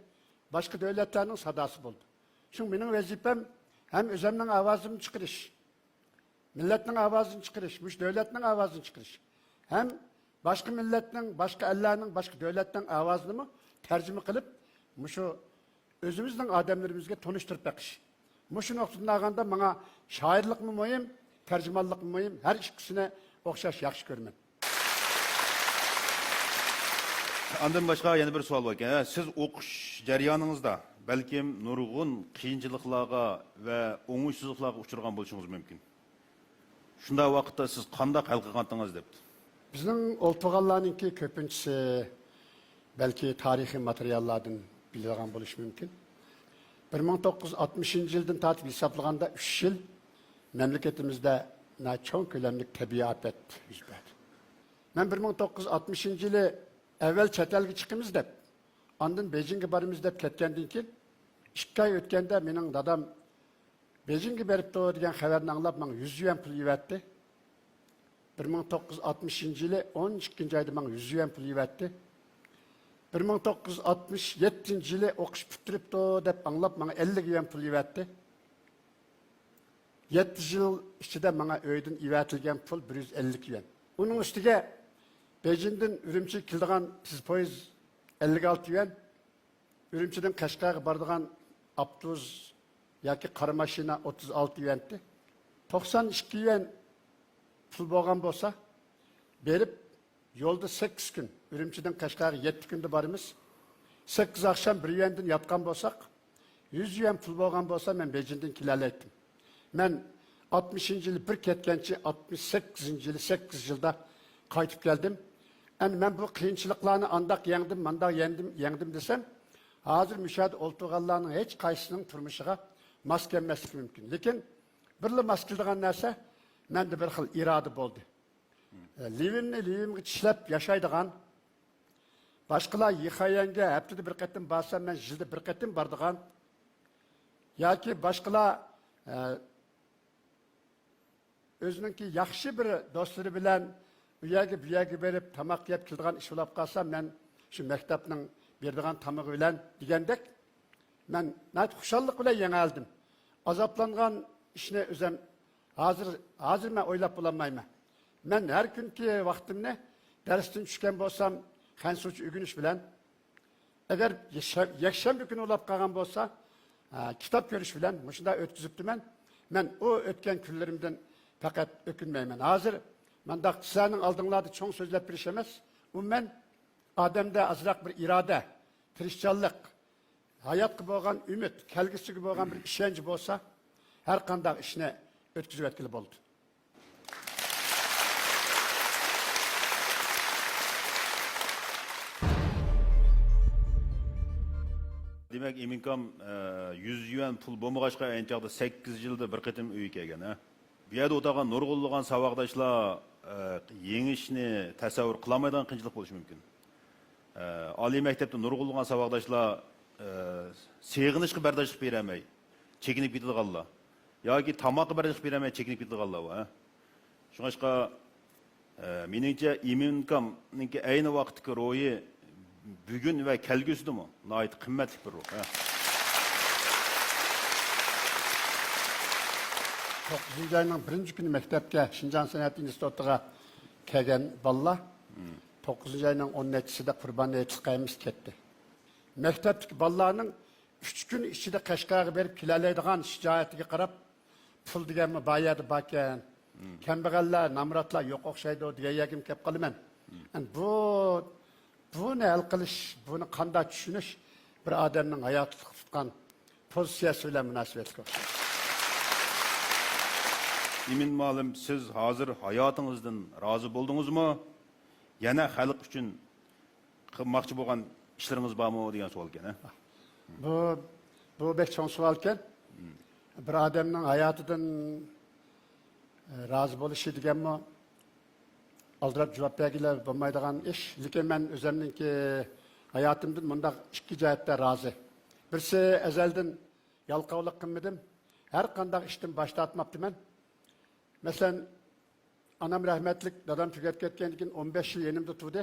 باشقا دۆلەتلەرنىڭ ساداسى بولدى. شۇڭا مېنىڭ ۋەزىپەم ھەم ئۆزەمنىڭ ئاۋازىمنى چىقىرىش، مىللەتنىڭ ئاۋازىنى چىقىرىش، مۇشۇ دۆلەتنىڭ ئاۋازىنى چىقىرىش، ھەم باشقا مىللەتنىڭ، باشقا ئەللەرنىڭ، باشقا دۆلەتنىڭ ئاۋازىنىمۇ تەرجىمە قىلىپ، مۇشۇ ئۆزىمىزنىڭ ئادەملىرىمىزگە تونۇشتۇرۇپ بېقىش. مۇشۇ نۇقتىدىن ئالغاندا ماڭا شائىرلىقمۇ مۇھىم، تەرجىمانلىقمۇ مۇھىم، ھەر ئىككىسىنى ئوخشاش ياخشى كۆرىمەن. ئاندىن باشقا يەنە بىر سوئال باركەن. ھە، سىز ئوقۇش جەريانىڭىزدا بەلكىم نۇرغۇن قىيىنچىلىقلارغا ۋە ئوڭۇشسىزلىقلارغا ئۇچرىغان بولۇشىڭىز مۇمكىن. شۇنداق ۋاقىتتا سىز قانداق ھەل قىلغانتىڭىز دەپتۇ. بىزنىڭ ئولتۇرغانلارنىڭكى كۆپىنچىسى بەلكى تارىخىي ماتېرىياللاردىن بىلىدىغان بولۇشى مۇمكىن. بىر مىڭ توققۇز يۈز ئاتمىشىنچى يىلدىن تارتىپ ھېسابلىغاندا ئۈچ يىل مەملىكىتىمىزدە ناھايىتى چوڭ كۆلەملىك تەبىئىي ئاپەت يۈز بەردى. مەن بىر مىڭ توققۇز يۈز ئاتمىشىنچى يىلى ئەۋۋەل چەت ئەلگە چىقىمىز دەپ، ئاندىن بېيجىڭغا بارىمىز دەپ كەتكەندىن كېيىن، ئىككى ئاي ئۆتكەندە مېنىڭ دادام بېيجىڭگە بېرىپتۇ دېگەن خەۋەرنى ئاڭلاپ، ماڭا يۈز يۈەن پۇل يېۋەتتى. بىر مىڭ توققۇز يۈز ئاتمىشىنچى يىلى ئون ئىككىنچى ئايدا ماڭا يۈز يۈەن پۇل يېۋەتتى. بىر مىڭ توققۇز يۈز ئاتمىش يەتتىنچى يىلى ئوقۇش پۈتتۈرۈپتۇ دەپ ئاڭلاپ، ماڭا ئەللىك يۈەن پۇل يېۋەتتى. يەتتە يىل ئىچىدە ماڭا ئۆيدىن ئېۋەتىلگەن پۇل بىر يۈز ئەللىك يۈەن. ئۇنىڭ ئۈستىگە بېيجىڭدىن ئۈرۈمچىگە كېلىدىغان تېز پويىز ئەللىك ئالتە يۈەن، ئۈرۈمچىدىن قەشقەرگە بارىدىغان ئاپتوبۇس ياكى قارا ماشىنا ئوتتۇز ئالتە يۈەنتى. توقسان ئىككى يۈەن پۇل بولغان بولسا، بېرىپ، يولدا سەككىز كۈن، ئۈرۈمچىدىن قەشقەرگە يەتتە كۈندە بارىمىز. سەككىز ئاخشام بىر يۈەندىن ياتقان بولساق، يۈز يۈەن پۇل بولغان بولسا، مەن بېيجىڭدىن كېلەلەيتتىم. مەن ئاتمىشىنچى يىلى بىر كەتكەنچە، ئاتمىش سەككىزىنچى يىلى سەككىز يىلدا قايتىپ كەلدىم. ئەمدى مەن بۇ قىيىنچىلىقلارنى ئانداق يەڭدىم، مانداق يەڭدىم، يەڭدىم دېسەم، ھازىر مۇشۇ يەردە ئولتۇرغانلارنىڭ ھېچقايسىسىنىڭ تۇرمۇشىغا ماس كەلمەسلىكى مۇمكىن. لېكىن بىرلا ماس كېلىدىغان نەرسە، مەندە بىر خىل ئىرادە بولدى. لېۋىمنى لېۋىمغا چىشلەپ ياشايدىغان، باشقىلار يىخايەنگە ھەپتىدە بىر قېتىم بارسا، مەن يىلدا بىر قېتىم بارىدىغان ياكى باشقىلار، ئە، ئۆزىنىڭكى ياخشى بىر دوستلىرى بىلەن ئۇ يەرگە، بۇ يەرگە بېرىپ تاماق يەپ كېلىدىغان ئىش بولۇپ قالسا، مەن شۇ مەكتەپنىڭ بېرىدىغان تامىقى بىلەن دېگەندەك، مەن ناھايىتى خۇشاللىق بىلەن يېڭەلدىم. ئازابلانغان ئىشنى ئۆزۈم ھازىر، ھازىر مەن ئويلاپ بولالمايمەن. مەن ھەر كۈنكى ۋاقتىمنى دەرستىن چۈشكەن بولسام، خەنزۇچە ئۆگىنىش بىلەن، ئەگەر يەكشە-، يەكشەنبە كۈنى بولۇپ قالغان بولسا، ئە، كىتاب كۆرۈش بىلەن مۇشۇنداق ئۆتكۈزۈپتىمەن. مەن ئۇ ئۆتكەن كۈنلىرىمدىن پەقەت ئۆكۈنمەيمەن. ھازىر مۇنداق سىلەرنىڭ ئالدىڭلاردا چوڭ سۆزلەپ بېرىش ئەمەس. ئومۇمەن، ئادەمدە ئازراق بىر ئىرادە، تىرىشچانلىق، ھاياتقا بولغان ئۈمىد، كەلگۈسىگە بولغان بىر ئىشەنچ بولسا، ھەر قانداق ئىشنى ئۆتكۈزۈۋەتكىلى بولىدۇ. دېمەك، ئىمىنكام، ئە، يۈز يۈەن پۇل بولمىغاچقا، ئەينى چاغدا سەككىز يىلدا بىر قېتىم ئۆيگە كەلگەن، ھە؟ بۇ يەردە ئولتۇرغان نۇرغۇنلىغان ساۋاقداشلار، ئە، يېڭىشنى تەسەۋۋۇر قىلالمايدىغان قىيىنچىلىق بولۇشى مۇمكىن. ئە، ئالىي مەكتەپتە نۇرغۇنلىغان ساۋاقداشلار، ئە، سېغىنىشقا بەرداشلىق بېرەلمەي، چېكىنىپ كېتىدىغانلار ياكى تاماققا بەرداشلىق بېرەلمەي چېكىنىپ كېتىدىغانلار بار، ھە. شۇڭلاشقا، ئە، مېنىڭچە، ئىمىنكامنىڭكى ئەينى ۋاقىتتىكى روھى بۈگۈن ۋە كەلگۈسىدىمۇ ناھايىتى قىممەتلىك بىر روھ، ھە. توققۇزىنچى ئاينىڭ بىرىنچى كۈنى مەكتەپكە، شىنجاڭ سەنئەت ئىنستىتۇتىغا كەلگەن بالىلار، توققۇزىنچى ئاينىڭ ئون نەچچىسىدە قۇربان ھېيتلىققا ھەممىسى كەتتى. مەكتەپتىكى بالىلارنىڭ ئۈچ كۈن ئىچىدە قەشقەرگە بېرىپ كېلەلەيدىغان شىجائىتىگە قاراپ، پۇل دېگەنمۇ بار يەردە باركەن، كەمبەغەللەر، نامراتلار يوق ئوخشايدۇ دېگەن يەرگىمۇ كەپ قالىمەن. ئەمدى بۇ، بۇنى ھەل قىلىش، بۇنى قانداق چۈشىنىش بىر ئادەمنىڭ ھاياتلىقتا تۇتقان پوزىتسىيەسى بىلەن مۇناسىۋەتلىك ئوخشايدۇ. ئىمىن مۇئەللىم، سىز ھازىر ھاياتىڭىزدىن رازى بولدىڭىزمۇ؟ يەنە خەلق ئۈچۈن قىلماقچى بولغان ئىشلىرىڭىز بارمۇ دېگەن سوئال ئىكەن، ھە؟ بۇ، بۇ بەك چوڭ سوئال ئىكەن. بىر ئادەمنىڭ ھاياتىدىن، ئە، رازى بولۇشى دېگەنمۇ ئالدىراپ جاۋاب بەرگىلى بولمايدىغان ئىش. لېكىن مەن ئۆزۈمنىڭكى ھاياتىمدىن مۇنداق ئىككى جەھەتتە رازى. بىرسى، ئەزەلدىن يالقاۋلىق قىلمىدىم. ھەر قانداق ئىشتىن باش تارتماپتىمەن. مەسىلەن، ئانام رەھمەتلىك، دادام تۈگەپ كەتكەندىن كېيىن ئون بەش يىل يېنىمدا تۇردى.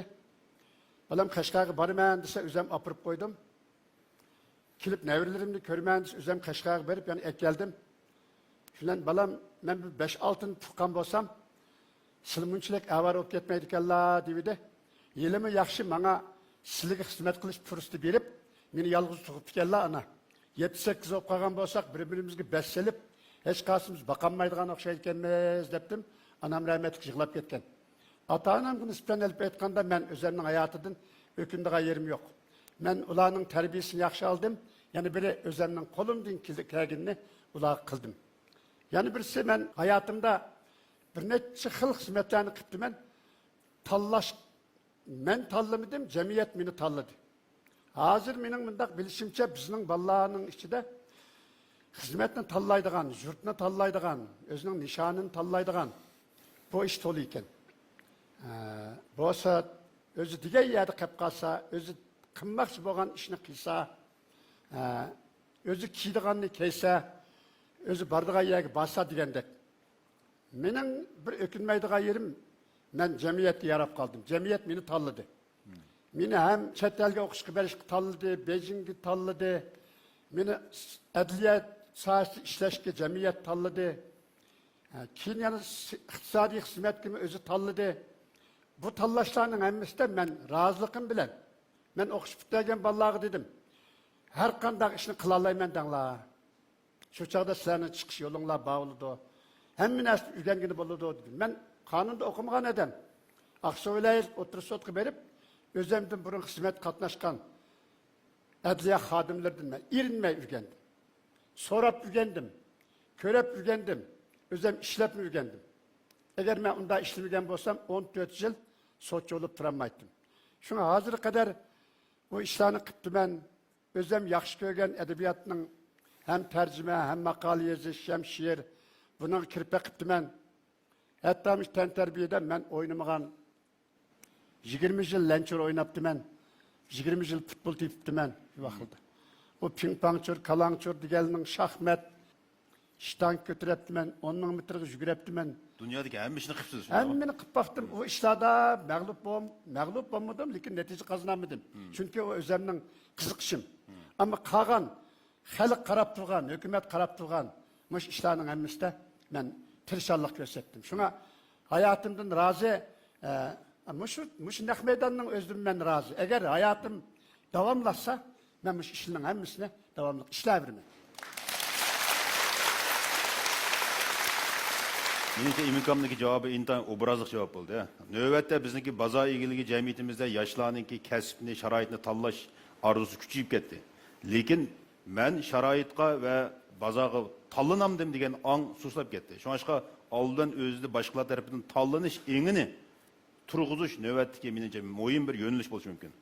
بالام، قەشقەرگە بارىمەن دېسە، ئۆزۈم ئاپىرىپ قويدۇم. كېلىپ نەۋرىلىرىمنى كۆرىمەن دېسە، ئۆزۈم قەشقەرگە بېرىپ، يەنە ئەكەلدىم. شۇنداق، بالام، مەن بىر بەش-ئالتىنى تۇغقان بولسام، سىلى مۇنچىلىك ئاۋارە بولۇپ كەتمەيدىكەنلا، دېۋىدى. ھېلىمۇ ياخشى، ماڭا سىلىگە خىزمەت قىلىش پۇرسىتى بېرىپ، مېنى يالغۇز تۇغۇپتىكەنلا ئانا. يەتتە-سەككىز بولۇپ قالغان بولساق، بىر-بىرىمىزگە بەس سېلىپ، ھېچقايسىمىز باقالمايدىغان ئوخشايدىكەنمىز، دەپتىم. ئانام رەھمەتلىك يىغلاپ كەتكەن. ئاتا-ئانامغا نىسبەتەن ئېلىپ ئېيتقاندا، مەن ئۆزۈمنىڭ ھاياتىدىن ئۆكۈنىدىغان يېرىم يوق. مەن ئۇلارنىڭ تەربىيىسىنى ياخشى ئالدىم. يەنە بىرى، ئۆزۈمنىڭ قولۇمدىن كېل-، كەلگىنىنى ئۇلارغا قىلدىم. يەنە بىرسى، مەن ھاياتىمدا بىر نەچچە خىل خىزمەتلەرنى قىپتىمەن. تاللاش مەن تاللىمىدىم، جەمئىيەت مېنى تاللىدى. ھازىر مېنىڭ مۇنداق بىلىشىمچە، بىزنىڭ بالىلارنىڭ ئىچىدە خىزمەتنى تاللايدىغان، يۇرتنى تاللايدىغان، ئۆزىنىڭ نىشانىنى تاللايدىغان بۇ ئىش تولا ئىكەن. ئە، بولسا ئۆزى دېگەن يەردە قېلىپ قالسا، ئۆزى قىلماقچى بولغان ئىشنى قىلسا، ئە، ئۆزى كىيىدىغاننى كىيسە، ئۆزى بارىدىغان يەرگە بارسا دېگەندەك. مېنىڭ بىر ئۆكۈنمەيدىغان يېرىم، مەن جەمئىيەتكە ياراپ قالدىم. جەمئىيەت مېنى تاللىدى. مېنى ھەم چەت ئەلگە ئوقۇشقا بېرىشكە تاللىدى، بېيجىڭگە تاللىدى. مېنى ئەدلىيە ساھەسىدە ئىشلەشكە جەمئىيەت تاللىدى. ھە، كېيىن يەنە س-، ئىقتىسادىي خىزمەتكىمۇ ئۆزى تاللىدى. بۇ تاللاشلارنىڭ ھەممىسىدە مەن رازىلىقىم بىلەن، مەن ئوقۇش پۈتتۈرگەن بالىلارغا دېدىم، ھەر قانداق ئىشنى قىلالايمەن دەڭلار. شۇ چاغدا سىلەرنىڭ چىقىش يولۇڭلار بار بولىدۇ. ھەممە نەرسىنى ئۆگەنگىلى بولىدۇ، دېدىم. مەن قانۇندا ئوقۇمىغان ئادەم. ئاقسۇ ۋىلايەت ئوتتۇرا سوتقا بېرىپ، ئۆزۈمدىن بۇرۇن خىزمەتكە قاتناشقان ئەدلىيە خادىملىرىدىن مەن ئېرىنمەي ئۆگەندىم. سوراپ ئۆگەندىم. كۆرۈپ ئۆگەندىم. ئۆزۈم ئىشلەپمۇ ئۆگەندىم. ئەگەر مەن ئۇنداق ئىشلىمىگەن بولسام، ئون تۆت يىل سوتچى بولۇپ تۇرالمايتتىم. شۇڭا ھازىرغا قەدەر بۇ ئىشلارنى قىپتىمەن. ئۆزۈم ياخشى كۆرگەن ئەدەبىياتنىڭ ھەم تەرجىمە، ھەم ماقالە يېزىش، ھەم شېئىر، بۇنىڭغا كىرىپ بېقىپتىمەن. ھەتتا مۇشۇ تەنتەربىيەدە مەن ئوينىمىغان، يىگىرمە يىل لەنچۈر ئويناپتىمەن، يىگىرمە يىل پۇتبول تېپىپتىمەن بىر ۋاقىتتا. ئۇ پىڭپاڭچۇر، كالاڭچۇر دېگەننىڭ، شاھمات، شتانگا كۆتۈرەپتىمەن، ئون مىڭ مېتىرغا يۈگۈرەپتىمەن. دۇنيادىكى ھەممە ئىشنى قىپسىز، شۇنداقمۇ؟ ھەممىنى قىپ باقتىم. ئۇ ئىشلاردا مەغلۇپ بولم-، مەغلۇپ بولمىدىم، لېكىن نەتىجە قازىنالمىدىم. چۈنكى ئۇ ئۆزۈمنىڭ قىزىقىشىم. ئەمما قالغان خەلق قاراپ تۇرغان، ھۆكۈمەت قاراپ تۇرغان مۇشۇ ئىشلارنىڭ ھەممىسىدە مەن تىرىشچانلىق كۆرسەتتىم. شۇڭا ھاياتىمدىن رازى، ئە، مۇشۇ، مۇشۇ نەق مەيداننىڭ ئۆزىدىن مەن رازى. ئەگەر ھاياتىم داۋاملاشسا، مەن مۇشۇ ئىشلارنىڭ ھەممىسىنى داۋاملىق ئىشلەۋېرىمەن. مېنىڭچە، ئىمىنكامنىڭكى جاۋابى ئىنتايىن ئوبرازلىق جاۋاب بولدى. نۆۋەتتە بىزنىڭكى بازار ئىگىلىكى جەمئىيىتىمىزدە ياشلارنىڭكى كەسىپنى، شارائىتنى تاللاش ئارزۇسى كۈچىيىپ كەتتى. لېكىن مەن شارائىتقا ۋە بازارغا تاللىنامدىم دېگەن ئاڭ سۇسلاپ كەتتى. شۇڭلاشقا ئالدىن ئۆزىدە باشقىلار تەرىپىدىن تاللىنىش ئېڭىنى تۇرغۇزۇش نۆۋەتتىكى، مېنىڭچە، مۇھىم بىر يۆنىلىش بولۇشى مۇمكىن.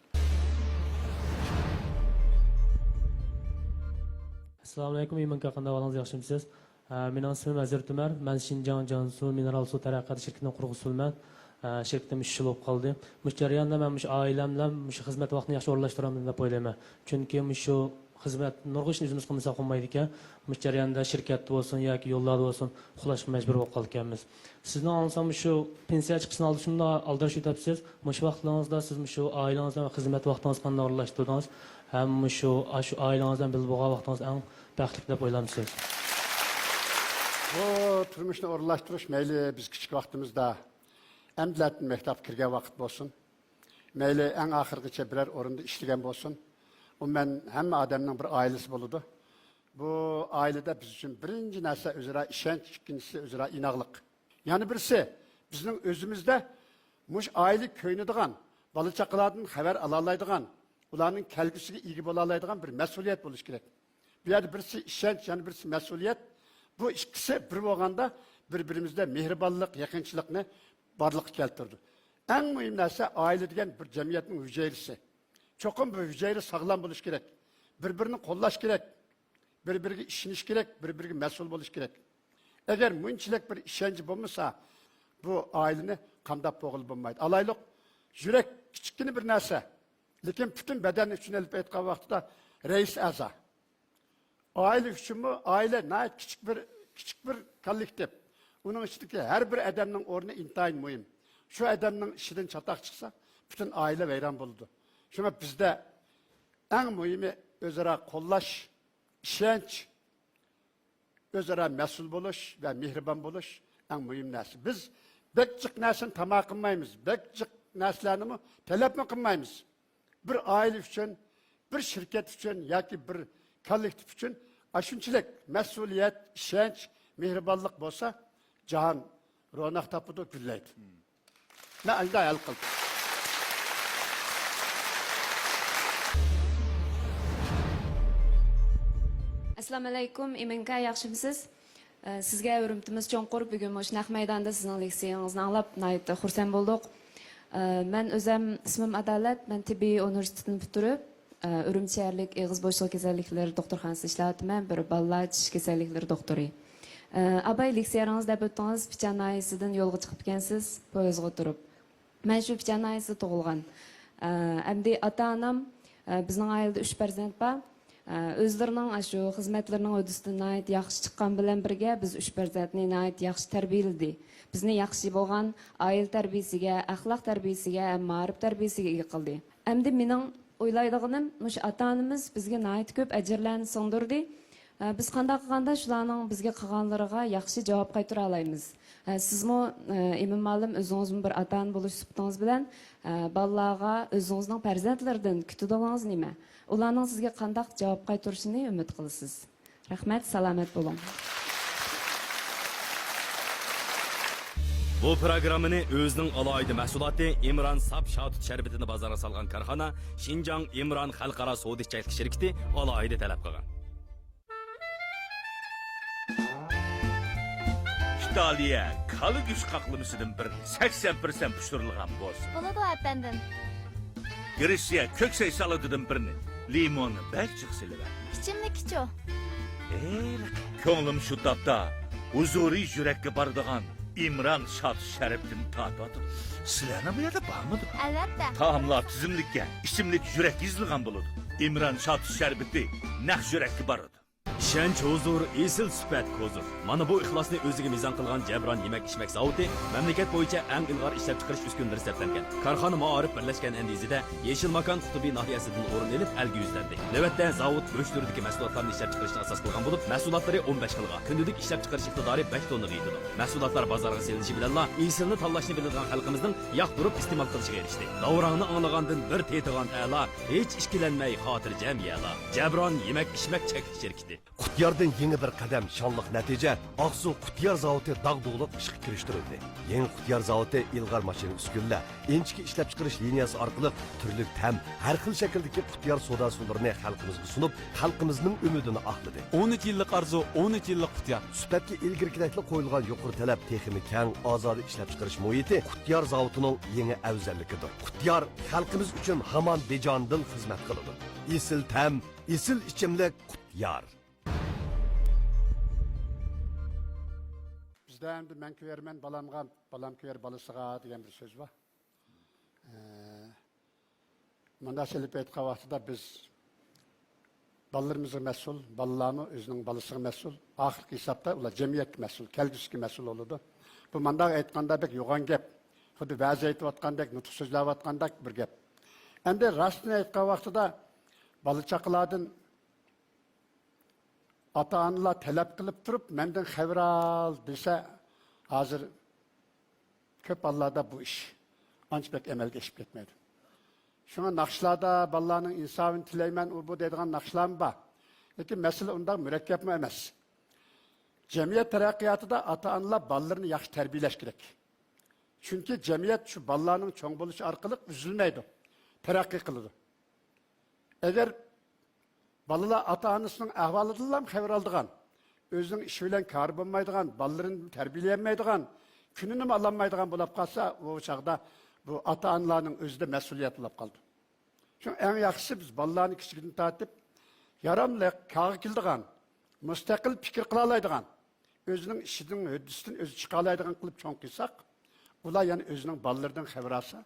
ئەسسالامۇئەلەيكۇم، ئىمىنكا، قانداق ئەھۋالىڭىز، ياخشىمۇسىز؟ ئە، مېنىڭ ئىسمىم ئەزرىتى ئۆمەر. مەن شىنجاڭ جياڭسۇ مىنېرال سۇ تەرەققىيات شىركىتىنىڭ قۇرغۇچىسى. مەن، ئە، شىركىتىم ئۈچ يىل بولۇپ قالدى. مۇشۇ جەرياندا مەن مۇشۇ ئائىلەم بىلەن مۇشۇ خىزمەت ۋاقتىنى ياخشى ئورۇنلاشتۇرالمىدىم دەپ ئويلايمەن. چۈنكى مۇشۇ خىزمەت نۇرغۇن ئىشنى ئۆزىمىز قىلمىساق بولمايدىكەن. مۇشۇ جەرياندا شىركەتتە بولسۇن ياكى يوللاردا بولسۇن ئۇخلاشقا مەجبۇر بولۇپ قالىدىكەنمىز. سىزنىڭ ئاڭلىسام، مۇشۇ پېنسىيە چىقىشتىن ئالدى شۇنداق ئالدىراش ئۆتەپسىز. مۇشۇ ۋاقىتلىرىڭىزدا سىز مۇشۇ ئائىلىڭىز بىلەن خىزمەت ۋاقتىڭىزنى قانداق ئورۇنلاشتۇردىڭىز؟ ھەم مۇشۇ، ئاشۇ ئائىلىڭىز بىلەن بىللە بولغان ۋاقتىڭىز ئەڭ بەختلىك دەپ ئويلامسىز؟ بۇ تۇرمۇشنى ئورۇنلاشتۇرۇش، مەيلى بىز كىچىك ۋاقتىمىزدا ئەمدىلەتىن مەكتەپكە كىرگەن ۋاقىت بولسۇن، مەيلى ئەڭ ئاخىرغىچە بىرەر ئورۇندا ئىشلىگەن بولسۇن، ئومۇمەن ھەممە ئادەمنىڭ بىر ئائىلىسى بولىدۇ. بۇ ئائىلىدە بىز ئۈچۈن بىرىنچى نەرسە ئۆزئارا ئىشەنچ، ئىككىنچىسى ئۆزئارا ئىناقلىق. يەنە بىرسى، بىزنىڭ ئۆزىمىزدە مۇشۇ ئائىلە كۆيۈنىدىغان، بالا-چاقىلاردىن خەۋەر ئالالايدىغان، ئۇلارنىڭ كەلگۈسىگە ئىگە بولالايدىغان بىر مەسئۇلىيەت بولۇشى كېرەك. بۇ يەردە بىرسى ئىشەنچ، يەنە بىرسى مەسئۇلىيەت. بۇ ئىككىسى بىر بولغاندا بىر-بىرىمىزدە مېھرىبانلىق، يېقىنچىلىقنى بارلىققا كەلتۈرىدۇ. ئەڭ مۇھىم نەرسە، ئائىلە دېگەن بىر جەمئىيەتنىڭ ھۈجەيرىسى. چوقۇم بۇ ھۈجەيرە ساغلام بولۇشى كېرەك. بىر-بىرىنى قوللاش كېرەك. بىر-بىرىگە ئىشىنىش كېرەك، بىر-بىرىگە مەسئۇل بولۇش كېرەك. ئەگەر مۇنچىلىك بىر ئىشەنچ بولمىسا، بۇ ئائىلىنى قامداپ بولغىلى بولمايدۇ. ئالايلۇق، يۈرەك كىچىككىنە بىر نەرسە، لېكىن پۈتۈن بەدەن ئۈچۈن ئېلىپ ئېيتقان ۋاقتىدا رەئىس ئەزا. ئائىلە ئۈچۈنمۇ، ئائىلە ناھايىتى كىچىك بىر، كىچىك بىر كوللېكتىپ. ئۇنىڭ ئىچىدىكى ھەر بىر ئادەمنىڭ ئورنى ئىنتايىن مۇھىم. شۇ ئادەمنىڭ ئىشىدىن چاتاق چىقسا، پۈتۈن ئائىلە ۋەيران بولىدۇ. شۇڭا بىزدە ئەڭ مۇھىمى ئۆزئارا قوللاش، ئىشەنچ، ئۆزئارا مەسئۇل بولۇش ۋە مېھرىبان بولۇش ئەڭ مۇھىم نەرسە. بىز بەك جىق نەرسىنى تاما قىلمايمىز، بەك جىق نەرسىلەرنىمۇ تەلەپمۇ قىلمايمىز. بىر ئائىلە ئۈچۈن، بىر شىركەت ئۈچۈن ياكى بىر كوللېكتىپ ئۈچۈن ئاشۇنچىلىك مەسئۇلىيەت، ئىشەنچ، مېھرىبانلىق بولسا، جاھان روناق تاپىدۇ، گۈللەيدۇ. مەن ئاشۇنداق ھەل قىلدىم. ئەسسالامۇئەلەيكۇم، ئىمىنكا، ياخشىمۇسىز؟ ئە، سىزگە ھۆرمىتىمىز چوڭقۇر، بۈگۈن مۇشۇ نەق مەيداندا سىزنىڭ لېكسىيەڭىزنى ئاڭلاپ ناھايىتى خۇرسەن بولدۇق. ئە، مەن ئۆزەم ئىسمىم ئادالەت، مەن تېببىي ئۇنىۋېرسىتېتىنى پۈتتۈرۈپ، ئە، ئۈرۈمچى شەھەرلىك ئېغىز بوشلۇقى كېسەللىكلىرى دوختۇرخانىسىدا ئىشلەۋاتىمەن، بىر بالىلار چىش كېسەللىكلىرى دوختۇرى. ئە، ئاباي، لېكسىيەڭىز دەپ ئۆتتىڭىز، پىچان ناھىيەسىدىن يولغا چىقىپكەنسىز، پويىزغا ئولتۇرۇپ. مەن شۇ پىچان ناھىيەسىدە تۇغۇلغان. ئە، ئەمدى ئاتا-ئانام، ئە، بىزنىڭ ئائىلىدە ئۈچ پەرزەنت بار. ئە، ئۆزلىرىنىڭ ئاشۇ خىزمەتلىرىنىڭ ھۆددىسىدە ناھايىتى ياخشى چىققان بىلەن بىرگە، بىز ئۈچ پەرزەنتنى ناھايىتى ياخشى تەربىيەلىدى. بىزنى ياخشى بولغان ئائىلە تەربىيەسىگە، ئەخلاق تەربىيەسىگە ھەم مائارىپ تەربىيەسىگە ئىگە قىلدى. ئەمدى مېنىڭ ئويلايدىغىنىم، مۇشۇ ئاتا-ئانىمىز بىزگە ناھايىتى كۆپ ئەجىرلەرنى سىڭدۈردى. ئە، بىز قانداق قىلغاندا شۇلارنىڭ بىزگە قىلغانلىرىغا ياخشى جاۋاب قايتۇرالايمىز؟ ئە، سىزمۇ، ئە، ئىمىن مۇئەللىم، ئۆزىڭىزمۇ بىر ئاتا-ئانا بولۇش سۈپىتىڭىز بىلەن، ئە، بالىلارغا ئۆزىڭىزنىڭ پەرزەنتلىرىدىن كۈتىدىغىنىڭىز نېمە؟ ئۇلارنىڭ سىزگە قانداق جاۋاب قايتۇرۇشىنى ئۈمىد قىلىسىز؟ رەھمەت، سالامەت بولۇڭ. بۇ پىروگراممىنى ئۆزىنىڭ ئالاھىدە مەھسۇلاتى ئىمران ساپ شاتۇت شەربىتىنى بازارغا سالغان كارخانا شىنجاڭ ئىمران خەلقئارا سودا چەكلىك شىركىتى ئالاھىدە تەلەپ قىلغان. ئىتالىيە كالا گۆش قاقلىمىسىدىن بىرنى سەكسەن پىرسەنت پىشۇرۇلغان بولسا. بولىدۇ، ئەپەندىم. گرېتسىيە كۆكسەي سالاتىدىن بىرنى، لىموننى بەك جىق سېلىۋەتمە. ئىچىملىكىچۇ؟ ھېلىقى. كۆڭلۈم شۇ تاپتا ھۇزۇرى يۈرەككە بارىدىغان ئىمران شاتۇش شەربىتىنى تارتىۋاتىدۇ. سىلەرنىڭ بۇ يەردە بارمىدۇ؟ ئەلۋەتتە. تائاملار تىزىملىككە، ئىچىملىك يۈرەككە يېزىلغان بولىدۇ. ئىمران شاتۇش شەربىتى نەق يۈرەككە بارىدۇ. ئىشەنچ ھۇزۇر، ئېسىل سۈپەت ھۇزۇر. مانا بۇ ئىخلاسنى ئۆزىگە مىزان قىلغان جەبران يېمەك-ئىچمەك زاۋۇتى مەملىكەت بويىچە ئەڭ ئىلغار ئىشلەپچىقىرىش ئۈسكۈنىلىرى ھېسابلانغان كارخانا مائارىپ بىرلەشكەن ئەندىزىدە يېشىل ماكان قۇتۇبى ناھىيەسىدىن ئورۇن ئېلىپ، ئەلگە يۈزلەندى. نۆۋەتتە زاۋۇت گۆش تۈرىدىكى مەھسۇلاتلارنى ئىشلەپچىقىرىشنى ئاساس قىلغان بولۇپ، مەھسۇلاتلىرى ئون بەش خىلغا، كۈندىلىك ئىشلەپچىقىرىش ئىقتىدارى بەش توننىغا يېتىدۇ. مەھسۇلاتلار بازارغا سېلىنىشى بىلەنلا ئېسىلنى تاللاشنى بىلىدىغان خەلقىمىزنىڭ ياقتۇرۇپ ئىستېمال قىلىشىغا ئېرىشتى. داۋراڭنى ئاڭلىغاندىن بىر تېتىغان ئەلا، ھېچ ئىككىلەنمەي خاتىرجەم يەلا. جەبران يېمەك-ئىچمەك چەكلىك شىركىتى. قۇتياردىن يېڭى بىر قەدەم، شانلىق نەتىجە. ئاقسۇ قۇتيار زاۋۇتى داغدۇغىلىق ئىشقا كىرىشتۈرۈلدى. يېڭى قۇتيار زاۋۇتى ئىلغار ماشىنا ئۈسكۈنىلەر، ئىنچىكە ئىشلەپچىقىرىش لىنىيەسى ئارقىلىق تۈرلۈك تەم، ھەر خىل شەكىلدىكى قۇتيار سودا سۇلىرىنى خەلقىمىزگە سۇنۇپ، خەلقىمىزنىڭ ئۈمىدىنى ئاقلىدى. ئون ئۈچ يىللىق ئارزۇ، ئون ئۈچ يىللىق قۇتيار. سۈپەتكە ئىلگىرىكىدەكلا قويۇلغان يۇقىرى تەلەپ تېخىمۇ كەڭ، ئازادە ئىشلەپچىقىرىش مۇھىتى قۇتيار زاۋۇتىنىڭ يېڭى ئەۋزەللىكىدۇر. قۇتيار خەلقىمىز ئۈچۈن ھامان بىجانىدىل خىزمەت قىلىدۇ. ئېسىل تەم، ئېسىل ئىچىملىك قۇتيار. بىزدە ئەمدى مەن كۆيەرمەن بالامغا، بالام كۆيەر بالىسىغا دېگەن بىر سۆز بار. ئە، مۇنداق سېلىپ ئېيتقان ۋاقتىدا بىز بالىلىرىمىزغا مەسئۇل، بالىلارمۇ ئۆزىنىڭ بالىسىغا مەسئۇل. ئاخىرقى ھېسابتا ئۇلار جەمئىيەتكە مەسئۇل، كەلگۈسىگە مەسئۇل بولىدۇ. بۇ مانداق ئېيتقاندا بەك يوغان گەپ. خۇددى ۋەز ئېيتىۋاتقاندەك، نۇتۇق سۆزلەۋاتقاندەك بىر گەپ. ئەمدى راستىنى ئېيتقان ۋاقتىدا بالا چاقىلاردىن ئاتا-ئانىلار تەلەپ قىلىپ تۇرۇپ، مەندىن خەۋەر ئال دېسە، ھازىر كۆپ ھاللاردا بۇ ئىش ئانچە بەك ئەمەلگە ئېشىپ كەتمەيدۇ. شۇڭا ناخشىلاردا بالىلارنىڭ ئىنسابىنى تىلەيمەن، ئۇ بۇ دەيدىغان ناخشىلارمۇ بار. لېكىن مەسىلە ئۇنداق مۇرەككەپمۇ ئەمەس. جەمئىيەت تەرەققىياتىدا ئاتا-ئانىلار بالىلىرىنى ياخشى تەربىيەلەش كېرەك. چۈنكى جەمئىيەت شۇ بالىلارنىڭ چوڭ بولۇشى ئارقىلىق ئۈزۈلمەيدۇ، تەرەققىي قىلىدۇ. ئەگەر بالىلار ئاتا-ئانىسىنىڭ ئەھۋالىدىنلا خەۋەر ئالىدىغان، ئۆزىنىڭ ئىشى بىلەن كارى بولمايدىغان، بالىلىرىنى تەربىيەلىيەلمەيدىغان، كۈنىنىمۇ ئالالمايدىغان بولۇپ قالسا، ئۇ چاغدا بۇ ئاتا-ئانىلارنىڭ ئۆزىدە مەسئۇلىيەت بولۇپ قالىدۇ. شۇڭا ئەڭ ياخشىسى بىز بالىلارنى كىچىكىدىن تارتىپ ياراملىق، كارغا كېلىدىغان، مۇستەقىل پىكىر قىلالايدىغان، ئۆزىنىڭ ئىشىنىڭ ھۆددىسىدىن ئۆزى چىقالايدىغان قىلىپ چوڭ قىلساق، ئۇلار يەنە ئۆزىنىڭ بالىلىرىدىن خەۋەر ئالسا،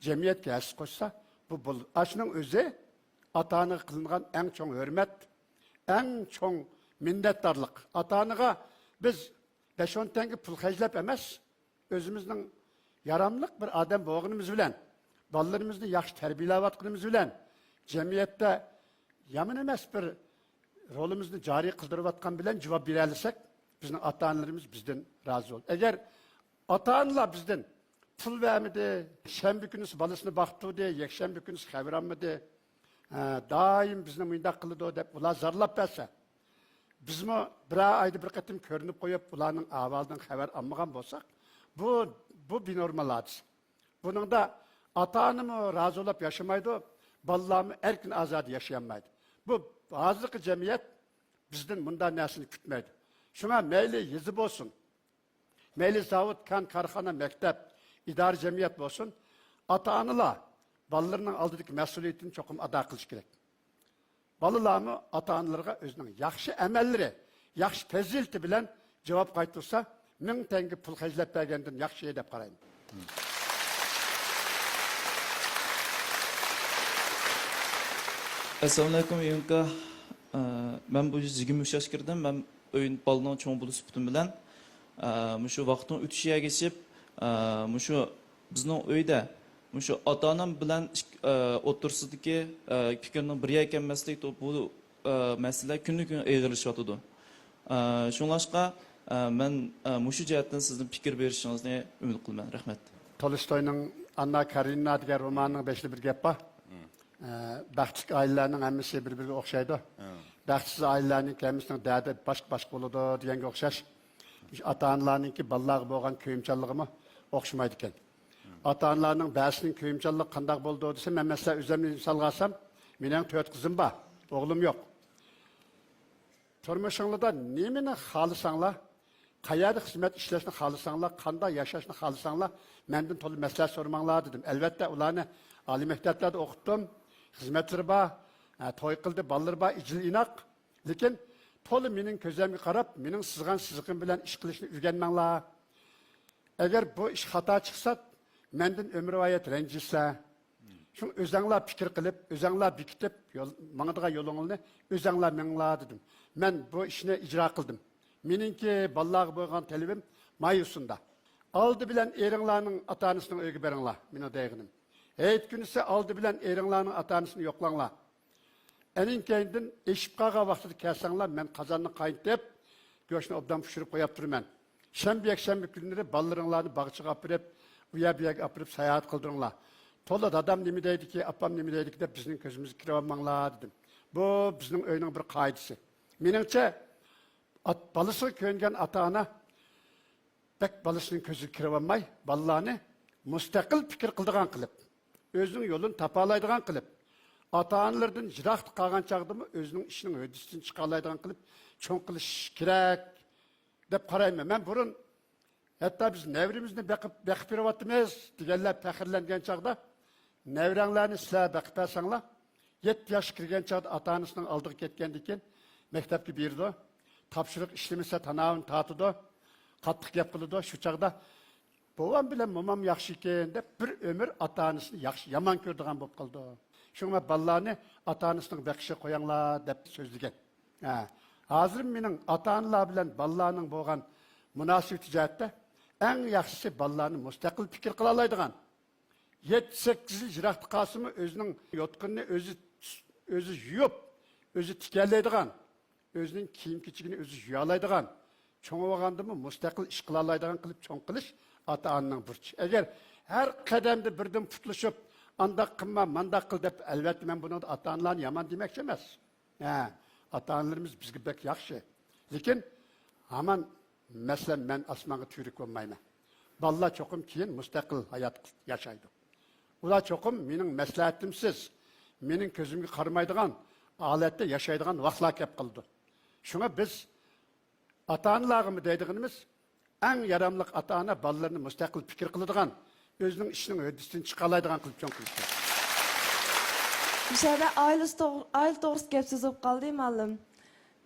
جەمئىيەتكە ھەسسە قوشسا، بۇ بول-، ئاشۇنىڭ ئۆزى ئاتا-ئانىغا قىلىنغان ئەڭ چوڭ ھۆرمەت، ئەڭ چوڭ مىننەتدارلىق. ئاتا-ئانىغا بىز بەش-ئون تەڭگە پۇل خەجلەپ ئەمەس، ئۆزىمىزنىڭ ياراملىق بىر ئادەم بولغىنىمىز بىلەن، بالىلىرىمىزنى ياخشى تەربىيەلەۋاتقىنىمىز بىلەن، جەمئىيەتتە يامان ئەمەس بىر رولىمىزنى جارى قىلدۇرۇۋاتقان بىلەن جاۋاب بېرەلىسەك، بىزنىڭ ئاتا-ئانىلىرىمىز بىزدىن رازى بولىدۇ. ئەگەر ئاتا-ئانىلار بىزدىن پۇل بەرمىدى، شەنبە كۈنىسى بالىسىنى باقتۇردى، يەكشەنبە كۈنىسى خەۋەر ئالمىدى، ھە، دائىم بىزنى مۇنداق قىلىدۇ دەپ ئۇلار زارلاپ بەرسە، بىزمۇ بىرەر ئايدا بىر قېتىم كۆرۈنۈپ قويۇپ، ئۇلارنىڭ ئەھۋالىدىن خەۋەر ئالمىغان بولساق، بۇ، بۇ بىنورمال ھادىسە. بۇنىڭدا ئاتا-ئانىمۇ رازى بولۇپ ياشىمايدۇ، بالىلارمۇ ئەركىن-ئازادە ياشىيالمايدۇ. بۇ ھازىرقى جەمئىيەت بىزدىن مۇنداق نەرسىنى كۈتمەيدۇ. شۇڭا مەيلى يېزا بولسۇن، مەيلى زاۋۇت، كان، كارخانا، مەكتەپ، ئىدارە، جەمئىيەت بولسۇن، ئاتا-ئانىلار بالىلىرىنىڭ ئالدىدىكى مەسئۇلىيىتىنى چوقۇم ئادا قىلىشى كېرەك. بالىلارمۇ ئاتا-ئانىلىرىغا ئۆزىنىڭ ياخشى ئەمەللىرى، ياخشى پەزىلىتى بىلەن جاۋاب قايتۇرسا، مىڭ تەڭگە پۇل خەجلەپ بەرگەندىن ياخشى دەپ قارايمەن. ئەسسالامۇئەلەيكۇم، يۇڭكا. ئە، مەن بۇ يىگىرمە ئۈچ ياشقا كىردىم. مەن ئۆي بالىنىڭ چوڭ بولۇش سۈپىتىم بىلەن، ئە، مۇشۇ ۋاقىتنىڭ ئۆتۈشىگە ئەگىشىپ، ئە، مۇشۇ بىزنىڭ ئۆيدە مۇشۇ ئاتا-ئانام بىلەن ئىك-، ئە، ئوتتۇرىسىدىكى، ئە، پىكىرنىڭ بىر يەرگە كەلمەسلىكى، بۇ، ئە، مەسىلە كۈندىن-كۈن ئېغىرلىشىۋاتىدۇ. ئە، شۇڭلاشقا، ئە، مەن، ئە، مۇشۇ جەھەتتىن سىزدىن پىكىر بېرىشىڭىزنى ئۈمىد قىلىمەن. رەھمەت. تولستوينىڭ ئاننا كارېنىنا دېگەن رومانىنىڭ بېشىدا بىر گەپ بار. ئە، بەختلىك ئائىلىلەرنىڭ ھەممىسى بىر-بىرىگە ئوخشايدۇ. بەختسىز ئائىلىلەرنىڭكى ھەممىسىنىڭ دەردى باشقا-باشقا بولىدۇ دېگەنگە ئوخشاش. مۇشۇ ئاتا-ئانىلارنىڭكى بالىلارغا بولغان كۆيۈمچانلىقىمۇ ئوخشىمايدىكەن. ئاتا-ئانىلارنىڭ بەزىسىنىڭ كۆيۈمچانلىقى قانداق بولىدۇ دېسە، مەن مەسىلەن ئۆزۈمنى مىسالغا ئالسام، مېنىڭ تۆت قىزىم بار، ئوغلۇم يوق. تۇرمۇشۇڭلاردا نېمىنى خالىساڭلار، قەيەردە خىزمەت ئىشلەشنى خالىساڭلار، قانداق ياشاشنى خالىساڭلار، مەندىن تولا مەسلىھەت سورىماڭلار دېدىم. ئەلۋەتتە، ئۇلارنى ئالىي مەكتەپلەردە ئوقۇتتۇم. خىزمەتلىرى بار، ھە، توي قىلدى، بالىلىرى بار، ئىجىل-ئىناق. لېكىن تولا مېنىڭ كۆزۈمگە قاراپ، مېنىڭ سىزغان سىزىقىم بىلەن ئىش قىلىشنى ئۆگەنمەڭلار. ئەگەر بۇ ئىش خاتا چىقسا، مەندىن ئۆمۈرۋايەت رەنجىسىلەر. شۇڭا ئۆزەڭلار پىكىر قىلىپ، ئۆزەڭلار بېكىتىپ، يول، ماڭىدىغان يولۇڭلارنى ئۆزەڭلار مېڭىڭلار دېدىم. مەن بۇ ئىشنى ئىجرا قىلدىم. مېنىڭكى بالىلارغا بولغان تەلىپىم مايۇسۇندا. ئالدى بىلەن ئېرىڭلارنىڭ ئاتا-ئانىسىنىڭ ئۆيىگە بېرىڭلار، مېنىڭ دەيدىغىنىم. ھېيت كۈنىسى ئالدى بىلەن ئېرىڭلارنىڭ ئاتا-ئانىسىنى يوقلاڭلار. ئەنىڭ كەينىدىن ئېشىپ قالغان ۋاقتىدا كەلسەڭلار، مەن قازاننى قاينىتىپ، گۆشنى ئوبدان پىشۇرۇپ قويۇپ تۇرىمەن. شەنبە، يەكشەنبە كۈنلىرى بالىلىرىڭلارنى باغچىغا ئاپىرىپ، ئۇ يەر بۇ يەرگە ئاپىرىپ ساياھەت قىلدۇرۇڭلار. تولا دادام نېمە دەيدىكى، ئاپام نېمە دەيدىكى دەپ بىزنىڭ كۆزىمىزگە كىرىۋالماڭلار دېدىم. بۇ بىزنىڭ ئۆينىڭ بىر قائىدىسى. مېنىڭچە، ئات-، بالىسىغا كۆنگەن ئاتا-ئانا بەك بالىسىنىڭ كۆزىگە كىرىۋالماي، بالىلارنى مۇستەقىل پىكىر قىلىدىغان قىلىپ، ئۆزىنىڭ يولىنى تاپالايدىغان قىلىپ، ئاتا-ئانىلىرىدىن يىراقتا قالغان چاغدىمۇ ئۆزىنىڭ ئىشىنىڭ ھۆددىسىدىن چىقالايدىغان قىلىپ چوڭ قىلىش كېرەك دەپ قارايمەن. مەن بۇرۇن ھەتتا بىز نەۋرىمىزنى بېقىپ، بېقىپ بېرىۋاتىمىز دېگەنلەر پەخىرلەنگەن چاغدا، نەۋرەڭلارنى سىلەر بېقىپ بەرسەڭلار، يەتتە ياشقا كىرگەن چاغدا ئاتا-ئانىسىنىڭ ئالدىغا كەتكەندىن كېيىن مەكتەپكە بېرىدۇ. تاپشۇرۇق ئىشلىمىسە تاناۋىنى تارتىدۇ. قاتتىق گەپ قىلىدۇ. شۇ چاغدا بوۋام بىلەن مومام ياخشىكەن دەپ بىر ئۆمۈر ئاتا-ئانىسىنى ياخشى، يامان كۆرىدىغان بولۇپ قالىدۇ. شۇڭا مەن بالىلارنى ئاتا-ئانىسىنىڭ بېقىشىغا قويۇڭلار دەپ سۆزلىگەن. ھە، ھازىر مېنىڭ ئاتا-ئانىلار بىلەن بالىلارنىڭ بولغان مۇناسىۋىتى جەھەتتە ئەڭ ياخشىسى بالىلارنى مۇستەقىل پىكىر قىلالايدىغان، يەتتە، سەككىز يىل يىراقتا قالسىمۇ ئۆزىنىڭ يوتقىنىنى ئۆزى، ئۆزى يۇيۇپ، ئۆزى تىكەلەيدىغان، ئۆزىنىڭ كىيىم-كېچىكىنى ئۆزى يۇيالايدىغان، چوڭ بولغاندىمۇ مۇستەقىل ئىش قىلالايدىغان قىلىپ چوڭ قىلىش ئاتا-ئانىنىڭ بۇرچى. ئەگەر ھەر قەدەمدە بىردىن پۇتلىشىپ، ئانداق قىلما، مانداق قىل دەپ، ئەلۋەتتە، مەن بۇنىڭدا ئاتا-ئانىلارنى يامان دېمەكچى ئەمەس. ھە، ئاتا-ئانىلىرىمىز بىزگە بەك ياخشى. لېكىن ھامان، مەسىلەن، مەن ئاسمانغا تۈۋرۈك بولمايمەن. بالىلار چوقۇم كېيىن مۇستەقىل ھايات ياشايدۇ. ئۇلار چوقۇم مېنىڭ مەسلىھەتىمسىز، مېنىڭ كۆزۈمگە قارىمايدىغان ھالەتتە ياشايدىغان ۋاقىتلار كەپ قالىدۇ. شۇڭا بىز ئاتا-ئانىلارغىمۇ دەيدىغىنىمىز، ئەڭ ياراملىق ئاتا-ئانا بالىلىرىنى مۇستەقىل پىكىر قىلىدىغان، ئۆزىنىڭ ئىشىنىڭ ھۆددىسىدىن چىقالايدىغان قىلىپ چوڭ قىلىش كېرەك. مۇشۇ يەردە ئائىلىسى توغ-، ئائىلە توغرىسىدا گەپ سۆز بولۇپ قالدى، مۇئەللىم.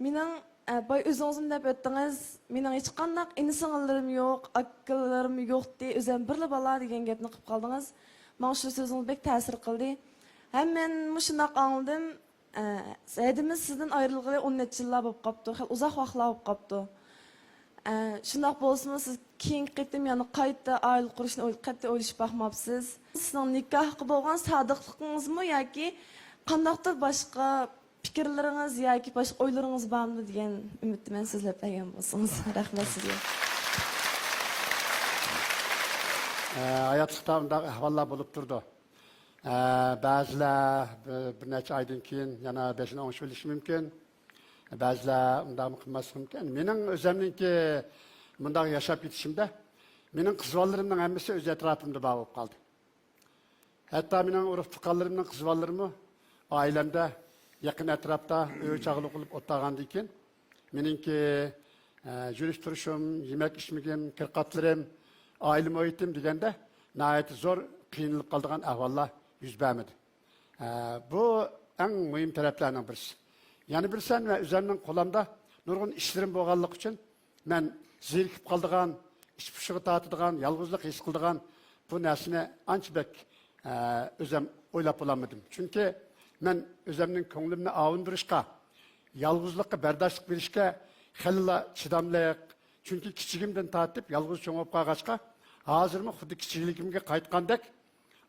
مېنىڭ، ئە، بايا ئۆزىڭىزمۇ دەپ ئۆتتىڭىز، مېنىڭ ھېچقانداق ئىنى-سىڭىللىرىم يوق، ئاكىلىرىم يوقتى، ئۆزۈم بىرلا بالا دېگەن گەپنى قىلىپ قالدىڭىز. ماڭا شۇ سۆزىڭىز بەك تەسىر قىلدى. ھەم مەنمۇ شۇنداق ئاڭلىدىم. ئە، ھەدىمىز سىزدىن ئايرىلغىلى ئون نەچچە يىللار بولۇپ قاپتۇ، خېلى ئۇزاق ۋاقىتلار بولۇپ قاپتۇ. ئە، شۇنداق بولسىمۇ، سىز كېيىنكى قېتىم يەنە قايتا ئائىلە قۇرۇشنى ئوي-، قەتئىي ئويلىشىپ باقماپسىز. سىزنىڭ نىكاھقا بولغان سادىقلىقىڭىزمۇ ياكى قانداقتۇر باشقا پىكىرلىرىڭىز ياكى باشقا ئويلىرىڭىز بارمۇ دېگەن ئۈمىدتىمەن، سۆزلەپ بەرگەن بولسىڭىز. رەھمەت سىزگە. ئە، ھاياتلىقتا ئۇنداق ئەھۋاللار بولۇپ تۇرىدۇ. ئە، بەزىلەر بىر، بىر نەچچە ئايدىن كېيىن يەنە بېشىنى ئوڭشىۋېلىشى مۇمكىن. بەزىلەر ئۇنداقمۇ قىلماسلىقى مۇمكىن. مېنىڭ ئۆزۈمنىڭكى مۇنداق ياشاپ كېتىشىمدە مېنىڭ قىز بالىلىرىمنىڭ ھەممىسى ئۆز ئەتراپىمدا بار بولۇپ قالدى. ھەتتا مېنىڭ ئۇرۇق-تۇغقانلىرىمنىڭ قىز بالىلىرىمۇ ئائىلەمدە، يېقىن ئەتراپتا ئۆي چاغلىق بولۇپ ئولتۇرغاندىن كېيىن، مېنىڭكى، ئە، يۈرۈش-تۇرۇشۇم، يېمەك-ئىچمىكىم، كىر-قاتلىرىم، ئائىلە مۇھىتىم دېگەندە ناھايىتى زور قىينىلىپ قالىدىغان ئەھۋاللار يۈز بەرمىدى. ئە، بۇ ئەڭ مۇھىم تەرەپلەرنىڭ بىرسى. يەنە بىرسى، مەن ئۆزۈمنىڭ قولۇمدا نۇرغۇن ئىشلىرىم بولغانلىقى ئۈچۈن، مەن زېرىكىپ قالىدىغان، ئىچ پۇشىغا تارتىدىغان، يالغۇزلۇق ھېس قىلىدىغان بۇ نەرسىنى ئانچە بەك، ئە، ئۆزۈم ئويلاپ بولالمىدىم. چۈنكى مەن ئۆزۈمنىڭ كۆڭلۈمنى ئاۋۇندۇرۇشقا، يالغۇزلۇققا بەرداشلىق بېرىشكە خېلىلا چىداملىق. چۈنكى كىچىكىمدىن تارتىپ يالغۇز چوڭ بولۇپ قالغاچقا، ھازىرمۇ خۇددى كىچىكلىكىمگە قايتقاندەك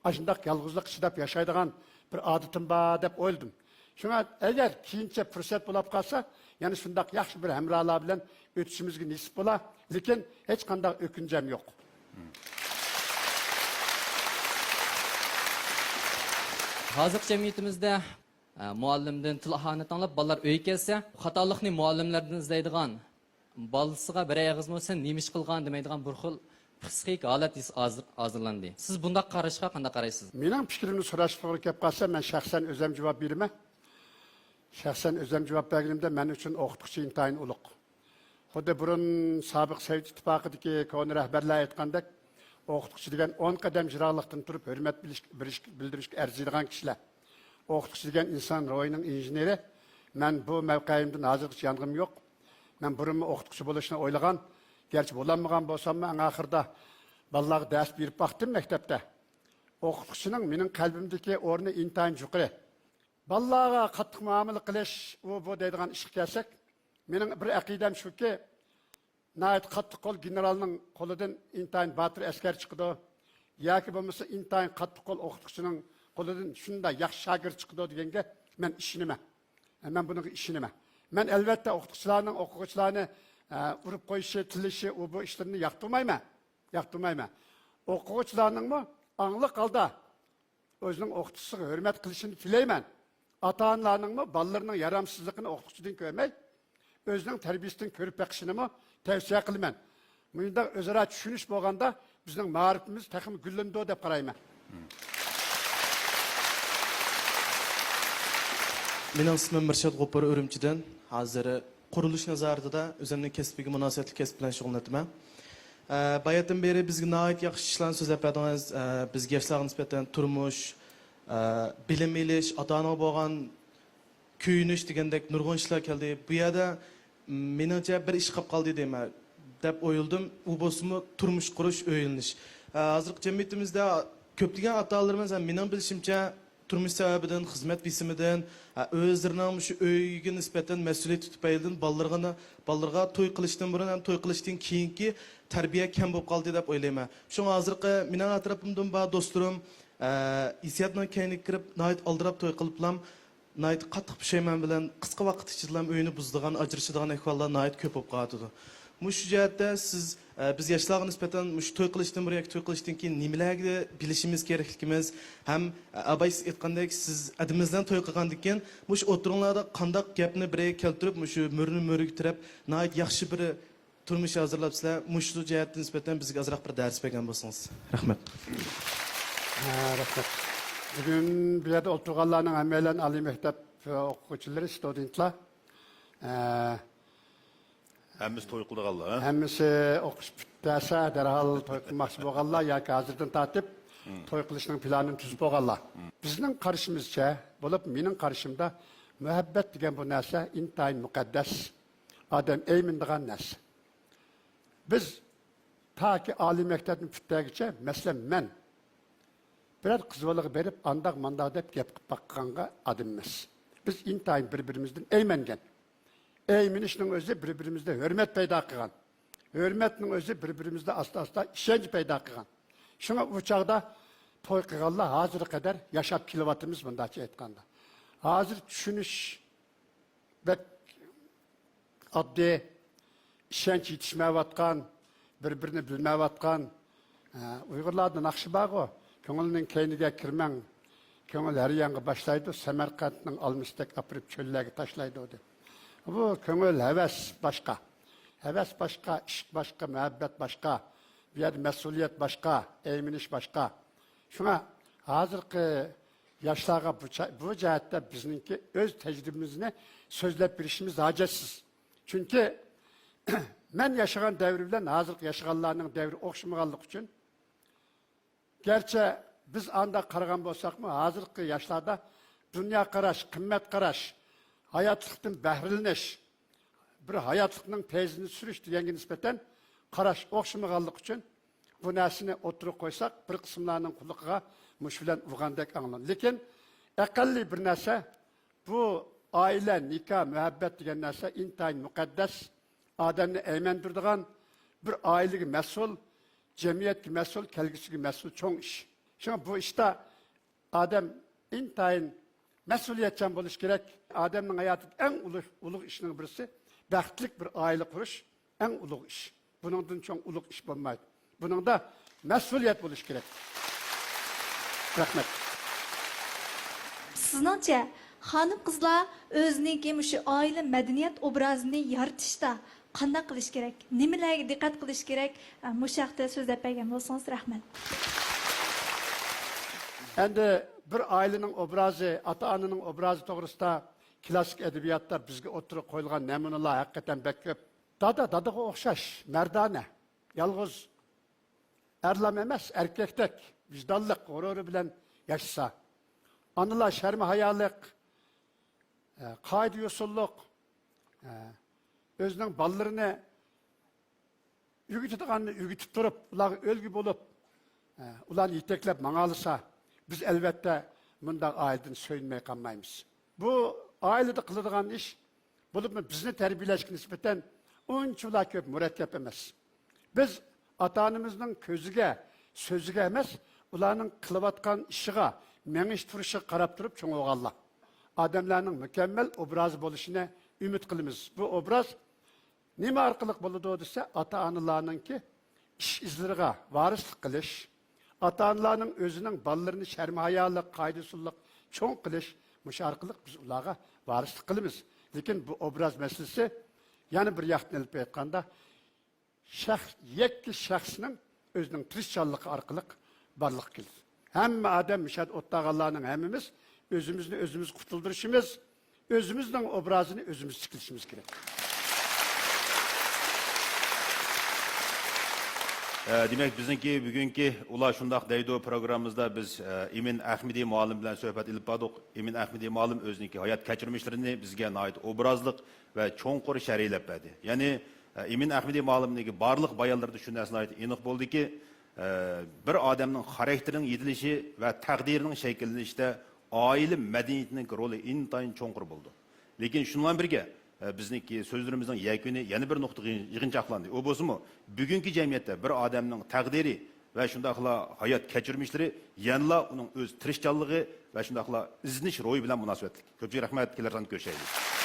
ئاشۇنداق يالغۇزلۇققا چىداپ ياشايدىغان بىر ئادىتىم بار دەپ ئويلىدىم. شۇڭا ئەگەر كېيىنچە پۇرسەت بولۇپ قالسا، يەنە شۇنداق ياخشى بىر ھەمراھلار بىلەن ئۆتۈشىمىزگە نېسىپ بولا، لېكىن ھېچقانداق ئۆكۈنچەم يوق. ھازىرقى جەمئىيىتىمىزدە، ئە، مۇئەللىمدىن تىل-ئاھانەتنى ئاڭلاپ، بالىلار ئۆيگە كەلسە، خاتالىقنى مۇئەللىملەردىن ئىزدەيدىغان، بالىسىغا بىر ئېغىزمۇ «سەن نېمە ئىش قىلغان؟» دېمەيدىغان بىر خىل پسىخىك ھالەت ھازىر-، ھازىرلاندى. سىز بۇنداق قاراشقا قانداق قارايسىز؟ مېنىڭ پىكرىمنى سوراشقا توغرا كەپ قالسا، مەن شەخسەن ئۆزۈم جاۋاب بېرىمەن. شەخسەن ئۆزۈم جاۋاب بەرگىنىمدە، مەن ئۈچۈن ئوقۇتقۇچى ئىنتايىن ئۇلۇغ. خۇددى بۇرۇن سابىق سوۋېت ئىتتىپاقىدىكى كونا رەھبەرلەر ئېيتقاندەك، ئوقۇتقۇچى دېگەن ئون قەدەم يىراقلىقتىن تۇرۇپ ھۆرمەت بىلىش-، بېرىش-، بىلدۈرۈشكە ئەرزىيدىغان كىشىلەر. ئوقۇتقۇچى دېگەن ئىنسان روھىنىڭ ئىنژېنېرى. مەن بۇ مەۋقەيىمدىن ھازىرغىچە يانغىنىم يوق. مەن بۇرۇنمۇ ئوقۇتقۇچى بولۇشنى ئويلىغان، گەرچە بولالمىغان بولساممۇ، ئەڭ ئاخىرىدا بالىلارغا دەرس بېرىپ باقتىم مەكتەپتە. ئوقۇتقۇچىنىڭ مېنىڭ قەلبىمدىكى ئورنى ئىنتايىن يۇقىرى. بالىلارغا قاتتىق مۇئامىلە قىلىش، ئۇ، بۇ دەيدىغان ئىشقا كەلسەك، مېنىڭ بىر ئەقىدەم شۇكى، ناھايىتى قاتتىق قول گېنېرالنىڭ قولىدىن ئىنتايىن باتۇر ئەسكەر چىقىدۇ، ياكى بولمىسا ئىنتايىن قاتتىق قول ئوقۇتقۇچىنىڭ قولىدىن شۇنداق ياخشى شاگىرت چىقىدۇ دېگەنگە مەن ئىشىنىمەن. مەن بۇنىڭغا ئىشىنىمەن. مەن ئەلۋەتتە ئوقۇتقۇچىلارنىڭ ئوقۇغۇچىلارنى، ئە، ئۇرۇپ قويۇشى، تىللىشى، ئۇ بۇ ئىشلىرىنى ياقتۇرمايمەن. ياقتۇرمايمەن. ئوقۇغۇچىلارنىڭمۇ ئاڭلىق ھالدا ئۆزىنىڭ ئوقۇتقۇچىسىغا ھۆرمەت قىلىشىنى تىلەيمەن. ئاتا-ئانىلارنىڭمۇ بالىلىرىنىڭ يارامسىزلىقىنى ئوقۇتقۇچىدىن كۆرمەي، ئۆزىنىڭ تەربىيىسىدىن كۆرۈپ بېقىشىنىمۇ تەۋسىيە قىلىمەن. مۇنداق ئۆزئارا چۈشىنىش بولغاندا، بىزنىڭ مائارىپىمىز تېخىمۇ گۈللىنىدۇ دەپ قارايمەن. مېنىڭ ئىسمىم مىرشات غوپۇر، ئۈرۈمچىدىن. ھازىر قۇرۇلۇش نازارىتىدا ئۆزۈمنىڭ كەسپىگە مۇناسىۋەتلىك كەسىپ بىلەن شۇغۇللىنىۋاتىمەن. ئە، باياتىن بېرى بىزگە ناھايىتى ياخشى ئىشلارنى سۆزلەپ بەردىڭىز. ئە، بىز ياشلارغا نىسبەتەن تۇرمۇش، ئە، بىلىم ئېلىش، ئاتا-ئانىغا بولغان كۆيۈنۈش دېگەندەك نۇرغۇن ئىشلار كەلدى. بۇ يەردە، م، مېنىڭچە بىر ئىش قاپ قالدى دەيمەن، دەپ ئويلىدىم. ئۇ بولسىمۇ تۇرمۇش قۇرۇش، ئۆيلىنىش. ئە، ھازىرقى جەمئىيىتىمىزدە كۆپلىگەن ئاتا-ئانىلىرىمىز، ھەم مېنىڭ بىلىشىمچە، تۇرمۇش سەۋەبىدىن، خىزمەت بېسىمىدىن، ھە، ئۆزلىرىنىڭ مۇشۇ ئۆيىگە نىسبەتەن مەسئۇلىيىتى تۈپەيلىدىن بالىلىرىغا، بالىلىرىغا توي قىلىشتىن بۇرۇن ھەم توي قىلىشتىن كېيىنكى تەربىيە كەم بولۇپ قالدى دەپ ئويلايمەن. شۇڭا ھازىرقى مېنىڭ ئەتراپىمدىمۇ بار دوستلىرىم، ھە، ھېسسىياتنىڭ كەينىگە كىرىپ، ناھايىتى ئالدىراپ توي قىلىپلام، ناھايىتى قاتتىق پۇشايمان بىلەن قىسقا ۋاقىت ئىچىدىلا ئۆينى بۇزىدىغان، ئاجرىشىدىغان ئەھۋاللار ناھايىتى كۆپ بولۇپ قالىۋاتىدۇ. مۇشۇ جەھەتتە سىز، ئە، بىز ياشلارغا نىسبەتەن مۇشۇ توي قىلىشتىن بۇرۇن ياكى توي قىلىشتىن كېيىن نېمىلەرگە بىلىشىمىز كېرەكلىكىمىز ھەم، ئە، ئاباي سىز ئېيتقاندەك، سىز ئادىمىز بىلەن توي قىلغاندىن كېيىن مۇشۇ ئوتتۇرىڭلاردا قانداق گەپنى بىرگە كەلتۈرۈپ، مۇشۇ مۈرىنى مۈرىگە تىرەپ، ناھايىتى ياخشى بىر تۇرمۇش ھازىرلاپسىلەر. مۇشۇ جەھەتتىن نىسبەتەن بىزگە ئازراق بىر دەرس بەرگەن بولسىڭىز. رەھمەت. ھە، رەھمەت. بۈگۈن بۇ يەردە ئولتۇرغانلارنىڭ ھەممەيلەن ئالىي مەكتەپ ئوقۇغۇچىلىرى، ستۇدېنتلار. ھە، ھەممىسى توي قىلىدىغانلار، ھە؟ ھەممىسى ئوقۇش پۈتتۈرسە دەرھال توي قىلماقچى بولغانلار ياكى ھازىردىن تارتىپ توي قىلىشنىڭ پىلانىنى تۈزۈپ بولغانلار. بىزنىڭ قارىشىمىزچە، بولۇپ مېنىڭ قارىشىمدا، مۇھەببەت دېگەن بۇ نەرسە ئىنتايىن مۇقەددەس، ئادەم ئەيمىنىدىغان نەرسە. بىز تاكى ئالىي مەكتەپنى پۈتتۈرگۈچە، مەسىلەن، مەن بىرەر قىز بالىغا بېرىپ، ئانداق مانداق دەپ گەپ قىلىپ باققانغا ئادەم ئەمەس. بىز ئىنتايىن بىر بىرىمىزدىن ئەيمەنگەن. ئەيمىنىشنىڭ ئۆزى بىر بىرىمىزدە ھۆرمەت پەيدا قىلغان. ھۆرمەتنىڭ ئۆزى بىر بىرىمىزدە ئاستا ئاستا ئىشەنچ پەيدا قىلغان. شۇڭا ئۇ چاغدا توي قىلغانلار ھازىرغا قەدەر ياشاپ كېلىۋاتىمىز، مۇنداقچە ئېيتقاندا. ھازىر چۈشىنىش بەك ئاددىي، ئىشەنچ يېتىشمەيۋاتقان، بىر بىرىنى بىلمەيۋاتقان، ئە، ئۇيغۇرلاردا ناخشا بارغۇ، كۆڭۈلنىڭ كەينىگە كىرمەڭ، كۆڭۈل ھەر يانغا باشلايدۇ، سەمەرقەنتنىڭ ئالمىسىدەك ئاپىرىپ چۆللەرگە تاشلايدۇ دەپ. بۇ كۆڭۈل، ھەۋەس باشقا. ھەۋەس باشقا، ئىشق باشقا، مۇھەببەت باشقا. بۇ يەردە مەسئۇلىيەت باشقا، ئەيمىنىش باشقا. شۇڭا ھازىرقى ياشلارغا بۇ چا-، بۇ جەھەتتە بىزنىڭكى ئۆز تەجرىبىمىزنى سۆزلەپ بېرىشىمىز ھاجەتسىز. چۈنكى مەن ياشىغان دەۋر بىلەن ھازىرقى ياشىغانلارنىڭ دەۋرى ئوخشىمىغانلىقى ئۈچۈن، گەرچە بىز ئانداق قارىغان بولساقمۇ، ھازىرقى ياشلاردا دۇنيا قاراش، قىممەت قاراش، ھاياتلىقتىن بەھرىلىنىش، بىر ھاياتلىقنىڭ پەيزىنى سۈرۈش دېگەنگە نىسبەتەن قاراش ئوخشىمىغانلىقى ئۈچۈن، بۇ نەرسىنى ئوتتۇرىغا قويساق، بىر قىسىملارنىڭ قۇلىقىغا مۇشۇ بىلەن ئۇرغاندەك ئاڭلىنىدۇ. لېكىن ئەقەللىي بىر نەرسە، بۇ ئائىلە، نىكاھ، مۇھەببەت دېگەن نەرسە ئىنتايىن مۇقەددەس، ئادەمنى ئەيمەندۈرىدىغان، بىر ئائىلىگە مەسئۇل، جەمئىيەتكە مەسئۇل، كەلگۈسىگە مەسئۇل چوڭ ئىش. شۇڭا بۇ ئىشتا ئادەم ئىنتايىن مەسئۇلىيەتچان بولۇش كېرەك. ئادەمنىڭ ھاياتىدا ئەڭ ئۇلۇغ، ئۇلۇغ ئىشنىڭ بىرسى، بەختلىك بىر ئائىلە قۇرۇش ئەڭ ئۇلۇغ ئىش. بۇنىڭدىن چوڭ ئۇلۇغ ئىش بولمايدۇ. بۇنىڭدا مەسئۇلىيەت بولۇش كېرەك. رەھمەت. سىزنىڭچە، خانىم-قىزلار ئۆزىنىڭكى مۇشۇ ئائىلە مەدەنىيەت ئوبرازىنى يارىتىشتا قانداق قىلىش كېرەك؟ نېمىلەرگە دىققەت قىلىش كېرەك؟ مۇشۇ ھەقتە سۆزلەپ بەرگەن بولسىڭىز رەھمەت. ئەمدى بىر ئائىلىنىڭ ئوبرازى، ئاتا-ئانىنىڭ ئوبرازى توغرىسىدا كلاسسىك ئەدەبىياتتا بىزگە ئوتتۇرىغا قويۇلغان نەمۇنىلەر ھەقىقەتەن بەك كۆپ. دادا دادىغا ئوخشاش، مەردانە، يالغۇز، ئەرلام ئەمەس، ئەركەكتەك، ۋىجدانلىق، غۇرۇرى بىلەن ياشىسا. ئانىلار شەرمى-ھايالىق، ئە، قائىدە-يوسۇنلۇق، ئە، ئۆزىنىڭ بالىلىرىنى ئۆگىتىدىغاننى ئۆگىتىپ تۇرۇپ، ئۇلارغا ئۈلگە بولۇپ، ئە، ئۇلارنى يېتەكلەپ ماڭالىسا، بىز ئەلۋەتتە مۇنداق ئائىلىدىن سۆيۈنمەي قالمايمىز. بۇ ئائىلىدە قىلىدىغان ئىش، بولۇپمۇ بىزنى تەربىيەلەشكە نىسبەتەن ئۇنچىۋالا كۆپ مۇرەككەپ ئەمەس. بىز ئاتا-ئانىمىزنىڭ كۆزىگە، سۆزىگە ئەمەس، ئۇلارنىڭ قىلىۋاتقان ئىشىغا، مېڭىش تۇرۇشىغا قاراپ تۇرۇپ چوڭ بولغانلار. ئادەملەرنىڭ مۇكەممەل ئوبرازى بولۇشىنى ئۈمىد قىلىمىز. بۇ ئوبراز نېمە ئارقىلىق بولىدۇ دېسە، ئاتا-ئانىلارنىڭكى ئىش ئىزلىرىغا ۋارىسلىق قىلىش، ئاتا-ئانىلارنىڭ ئۆزىنىڭ بالىلىرىنى شەرم-ھايالىق، قائىدە-ئۇسۇللۇق چوڭ قىلىش، مۇشۇ ئارقىلىق بىز ئۇلارغا ۋارىسلىق قىلىمىز. لېكىن بۇ ئوبراز مەسىلىسى، يەنە بىر ياقتىن ئېلىپ ئېيتقاندا، شەخس، يەككە شەخسنىڭ ئۆزىنىڭ تىرىشچانلىقى ئارقىلىق بارلىققا كېلىدۇ. ھەممە ئادەم، مۇشۇ يەردە ئولتۇرغانلارنىڭ ھەممىمىز ئۆزىمىزنى ئۆزىمىز قۇتۇلدۇرۇشىمىز، ئۆزىمىزنىڭ ئوبرازىنى ئۆزىمىز تىكلىشىمىز كېرەك. ئە، دېمەك، بىزنىڭكى بۈگۈنكى ئۇلار شۇنداق دەيدۇ پروگراممىمىزدا بىز، ئە، ئىمىن ئەخمىدى مۇئەللىم بىلەن سۆھبەت ئېلىپ باردۇق. ئىمىن ئەخمىدى مۇئەللىم ئۆزىنىڭكى ھايات كەچۈرمىشلىرىنى بىزگە ناھايىتى ئوبرازلىق ۋە چوڭقۇر شەرھلەپ بەردى. يەنى، ئە، ئىمىن ئەخمىدى مۇئەللىمنىڭكى بارلىق بايانلىرىدا شۇ نەرسە ناھايىتى ئېنىق بولدىكى، ئە، بىر ئادەمنىڭ خاراكتېرىنىڭ يېتىلىشى ۋە تەقدىرىنىڭ شەكىللىنىشىدە ئائىلە مەدەنىيىتىنىڭ رولى ئىنتايىن چوڭقۇر بولىدۇ. لېكىن شۇنىڭ بىلەن بىرگە، ئە، بىزنىڭكى سۆزلىرىمىزنىڭ يەكۈنى يەنە بىر نۇقتىغا يىغىنچاقلاندى. ئۇ بولسىمۇ، بۈگۈنكى جەمئىيەتتە بىر ئادەمنىڭ تەقدىرى ۋە شۇنداقلا ھايات كەچۈرمىشلىرى يەنىلا ئۇنىڭ ئۆز تىرىشچانلىقى ۋە شۇنداقلا ئىزدىنىش روھى بىلەن مۇناسىۋەتلىك. كۆپچىلىك رەھمەت، كېلەر ساندا كۆرۈشەيلى.